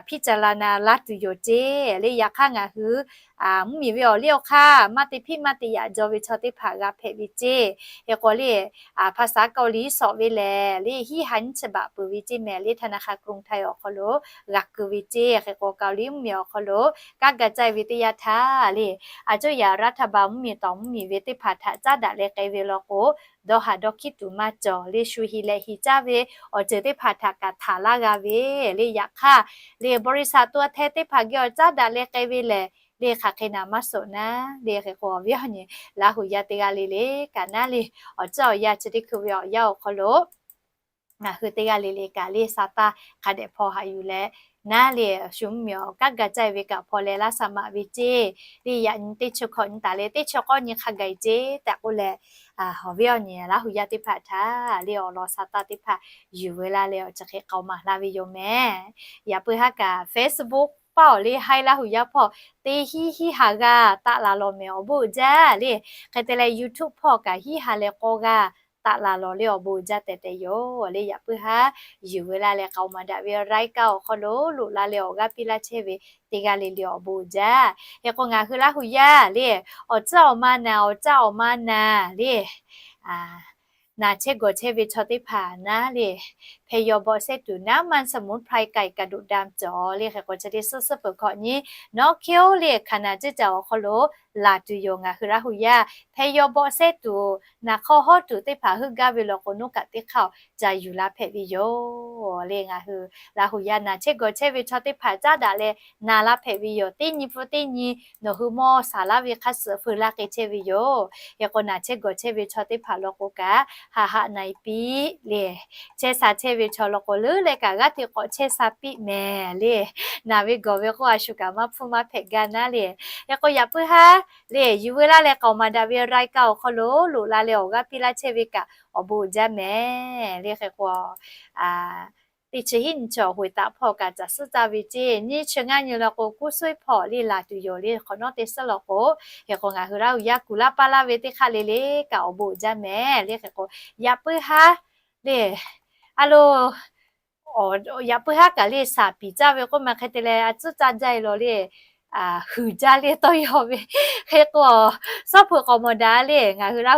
พิจารณา laˇ tuˬ yoˬ ceˇ le. Yaꞈ hk'aˇ ngaˬ hui mvuhˇmiˬ ve awˬ liˇ awˬ hk'aˇ maˇ te hpiˇ maˇ te yaꞈ jaw ve chaw teˇ hpaˍ g'a hpehꞈ ve ceˇ. Hk'e k'o le, ภาษาเกาหลี shawˍ ve lehˬ le, hiˉ ha nyiˇ chi baꞈ peuˬ ve ceˇ mehˍ le, ธนาคารกรุงไทย awˬ hk'aw lo g'a keu ve ceˇ. Hk'e k'o, เกาหลี mvuhˇmiˬ awˬ hk'aw lo kanˉ ga caˇ ve teˇ yanˇ htaˇ le, a coˇ yaꞈ รัฐบาล mvuhˇmiˬ tawˍ mvuhˇmiˬ ve teˇ hpaˍ htaꞈ caˉ daꞈ leh k'ai ve law k'o, dawˇ haˍ dawˇ hkiˉ tuˬ maˇ cawˬ le. Shu hiˍ leh hiˍ caˇ ve awˬ ceuˬ teˇ hpaˍ htaꞈ kaꞈ htaˍ laˇ g'a ve ceˇ le. Yaꞈ hk'aˇ le บริษัท ตัวแทน teˇ hpaˍ geh awˬ caˉ daꞈ leh k'ai ve lehˬ le, hk'aˬ hk'e naˍ maˇ suhˍ naˉ le. Hk'e k'o awˬ viˉ awˬ nyi Laˇ huˍ yaˇ teˇ g'aˇ le le kaꞈ naˉ le, awˬ tcuhˉ awˬ yanˇ chi teˇ hkui ve awˬ yanˇ awˬ hk'aw lo ngaˬ hui teˇ g'aˇ le le kaꞈ le sa taˇ hk'a dehꞈ hpaw haꞈ yuˬ leh naˉ le, shu mvuhˇmiˬ awˬ kanˉ ga caˇ ve kaꞈ hpaw leh laˇ sha maꞈ ve ceˇ le. Yaꞈ nyi teˇ chi hkawꞈ nyi taˍ leh teˇ chi k'awˇ nyi hk'a gaˬ ceˇ tehꞈ k'oˆ leh, awˬ viˉ awˬ nyi Laˇ huˍ yaˇ teˇ hpaˍ htaꞈ le awˬ lawn sa taˇ teˇ hpaˍ yuˬ ve laˇ leh awˬ chi hk'e k'aoˍ maˍ laˇ ve yoˬ mehˍ. Yaꞈ puiˉ haˉ kaꞈ Facebook paˇ awˬ le haiˉ Laˇ huˍ yaˇ hpawˇ teˇ hiˉ hiˉ ha g'aˇ taˆ la lawˬ mehˍ awˬ bon uiˍ jaˇ le. Hk'e te leh YouTube hpawˇ kaꞈ hiˉ ha leh k'awˇ g'aˇ taˆ la lawˬ le awˬ bon uiˍ jaˇ tehꞈ tehꞈ yoˬ le. Yaꞈ puiˉ haˉ yuˬ ve laˇ leh k'aoˍ maˍ daꞈ ve รายการ awˬ hk'aw lo loꞈ la leh awˬ g'aˇ piˇ laˇ chehˇ ve teˇ g'aˇ le le awˬ bon uiˍ jaˇ. Hk'e k'o ngaˬ hui Laˇ huˍ yaˇ le awˬ tcuhˉ awˬ ma naˍ, awˬ caˇ awˬ ma naˍ le, naˍ chehˇ gawˬ chehˇ ve chaw teˇ hpaˍ naˉ le, แพลวบองแซ่ตั๋ว น้ำมันสมุนไพรไก่กระดูกดำ cawˬ le. Hk'e k'o chi teˇ suhˉ suhˉ peuˬ hkawꞈ nyi nawˉ hkiˇ-oˬ le hkanˍ naˍ ceˇ caˬ awˬ hk'aw lo laˬ tuˬ yoˬ. Ngaˬ hui Laˇ huˍ yaˇ แพลวบองแซ่ตั๋ว naˍ hk'aw hawˉ tuˬ teˇ hpaˍ heuˆ gaˇ ve law k'o, nawˉ kaꞈ teˇ hk'aˇ ca yuˬ la hpehꞈ ve yoˬ le. Ngaˬ hui Laˇ huˍ yaˇ naˍ chehˇ gawˬ chehˇ ve chaw teˇ hpaˍ caˉ daꞈ leh naˍ la hpehꞈ ve yoˬ. Teˇ nyi pfuhˇ teˇ nyi nawˬ hui mawˇ shaˍ laˇ ve hk'a suhˍ feu laˇ k'ai chehˇ ve yoˬ. Hk'e k'o naˍ chehˇ gawˬ chehˇ ve chaw teˇ hpaˍ law k'o kaꞈ, haꞈ haꞈ na e piˇ le. Chehˇ sha chehˇ ve chaw law k'o leuˉ leh kaꞈ g'aˇ hteꞈ k'awꞈ chehˇ sha piˇ mehˍ le. Naˍ ve gawˬ ve k'oˆ a shu kaꞈ maˇ hpfuhˇ maˇ hpehꞈ gaˇ naˉ le. Hk'e k'o yaꞈ puiˉ haˉ le yuˬ ve laˇ leh k'aoˍ maˍ daꞈ ve รายการ awˬ hk'aw lo loꞈ la leh awˬ g'aˇ piˇ laˇ chehˇ ve kaꞈ awˬ bon uiˍ jaˇ mehˍ le. Hk'e k'o teˇ chi hiˉ nyi chi awˬ hoꞈ e taꞈ hpawˇ kaꞈ caˬ suhˉ caˇ ve ceˇ. Nyiˇ chi ngaˇ nyi law k'o kuˇ suiˉ hpawˇ le laˬ tuˬ yoˬ le. Hk'awꞈ nawˉ teˇ suhˉ law k'o, hk'e k'o ngaˬ hui Laˇ huˍ yaˇ kuˬ laˇ paˇ laˇ ve teˇ hk'aˇ le le kaꞈ awˬ bon uiˍ jaˇ mehˍ le. Hk'e k'o yaꞈ puiˉ haˉ le a lo, yaꞈ puiˉ haˉ kaꞈ le shaˍ piˍ caˇ ve k'oˆ ma hk'e te leh a tcuhˉ caˇ jaˇ e law le, huiˍ jaˇ le tawˇ yaw ve. Hk'e k'o, suhˉ hpu k'awꞈ mawˬ daꞈ le ngaˬ hui Laˇ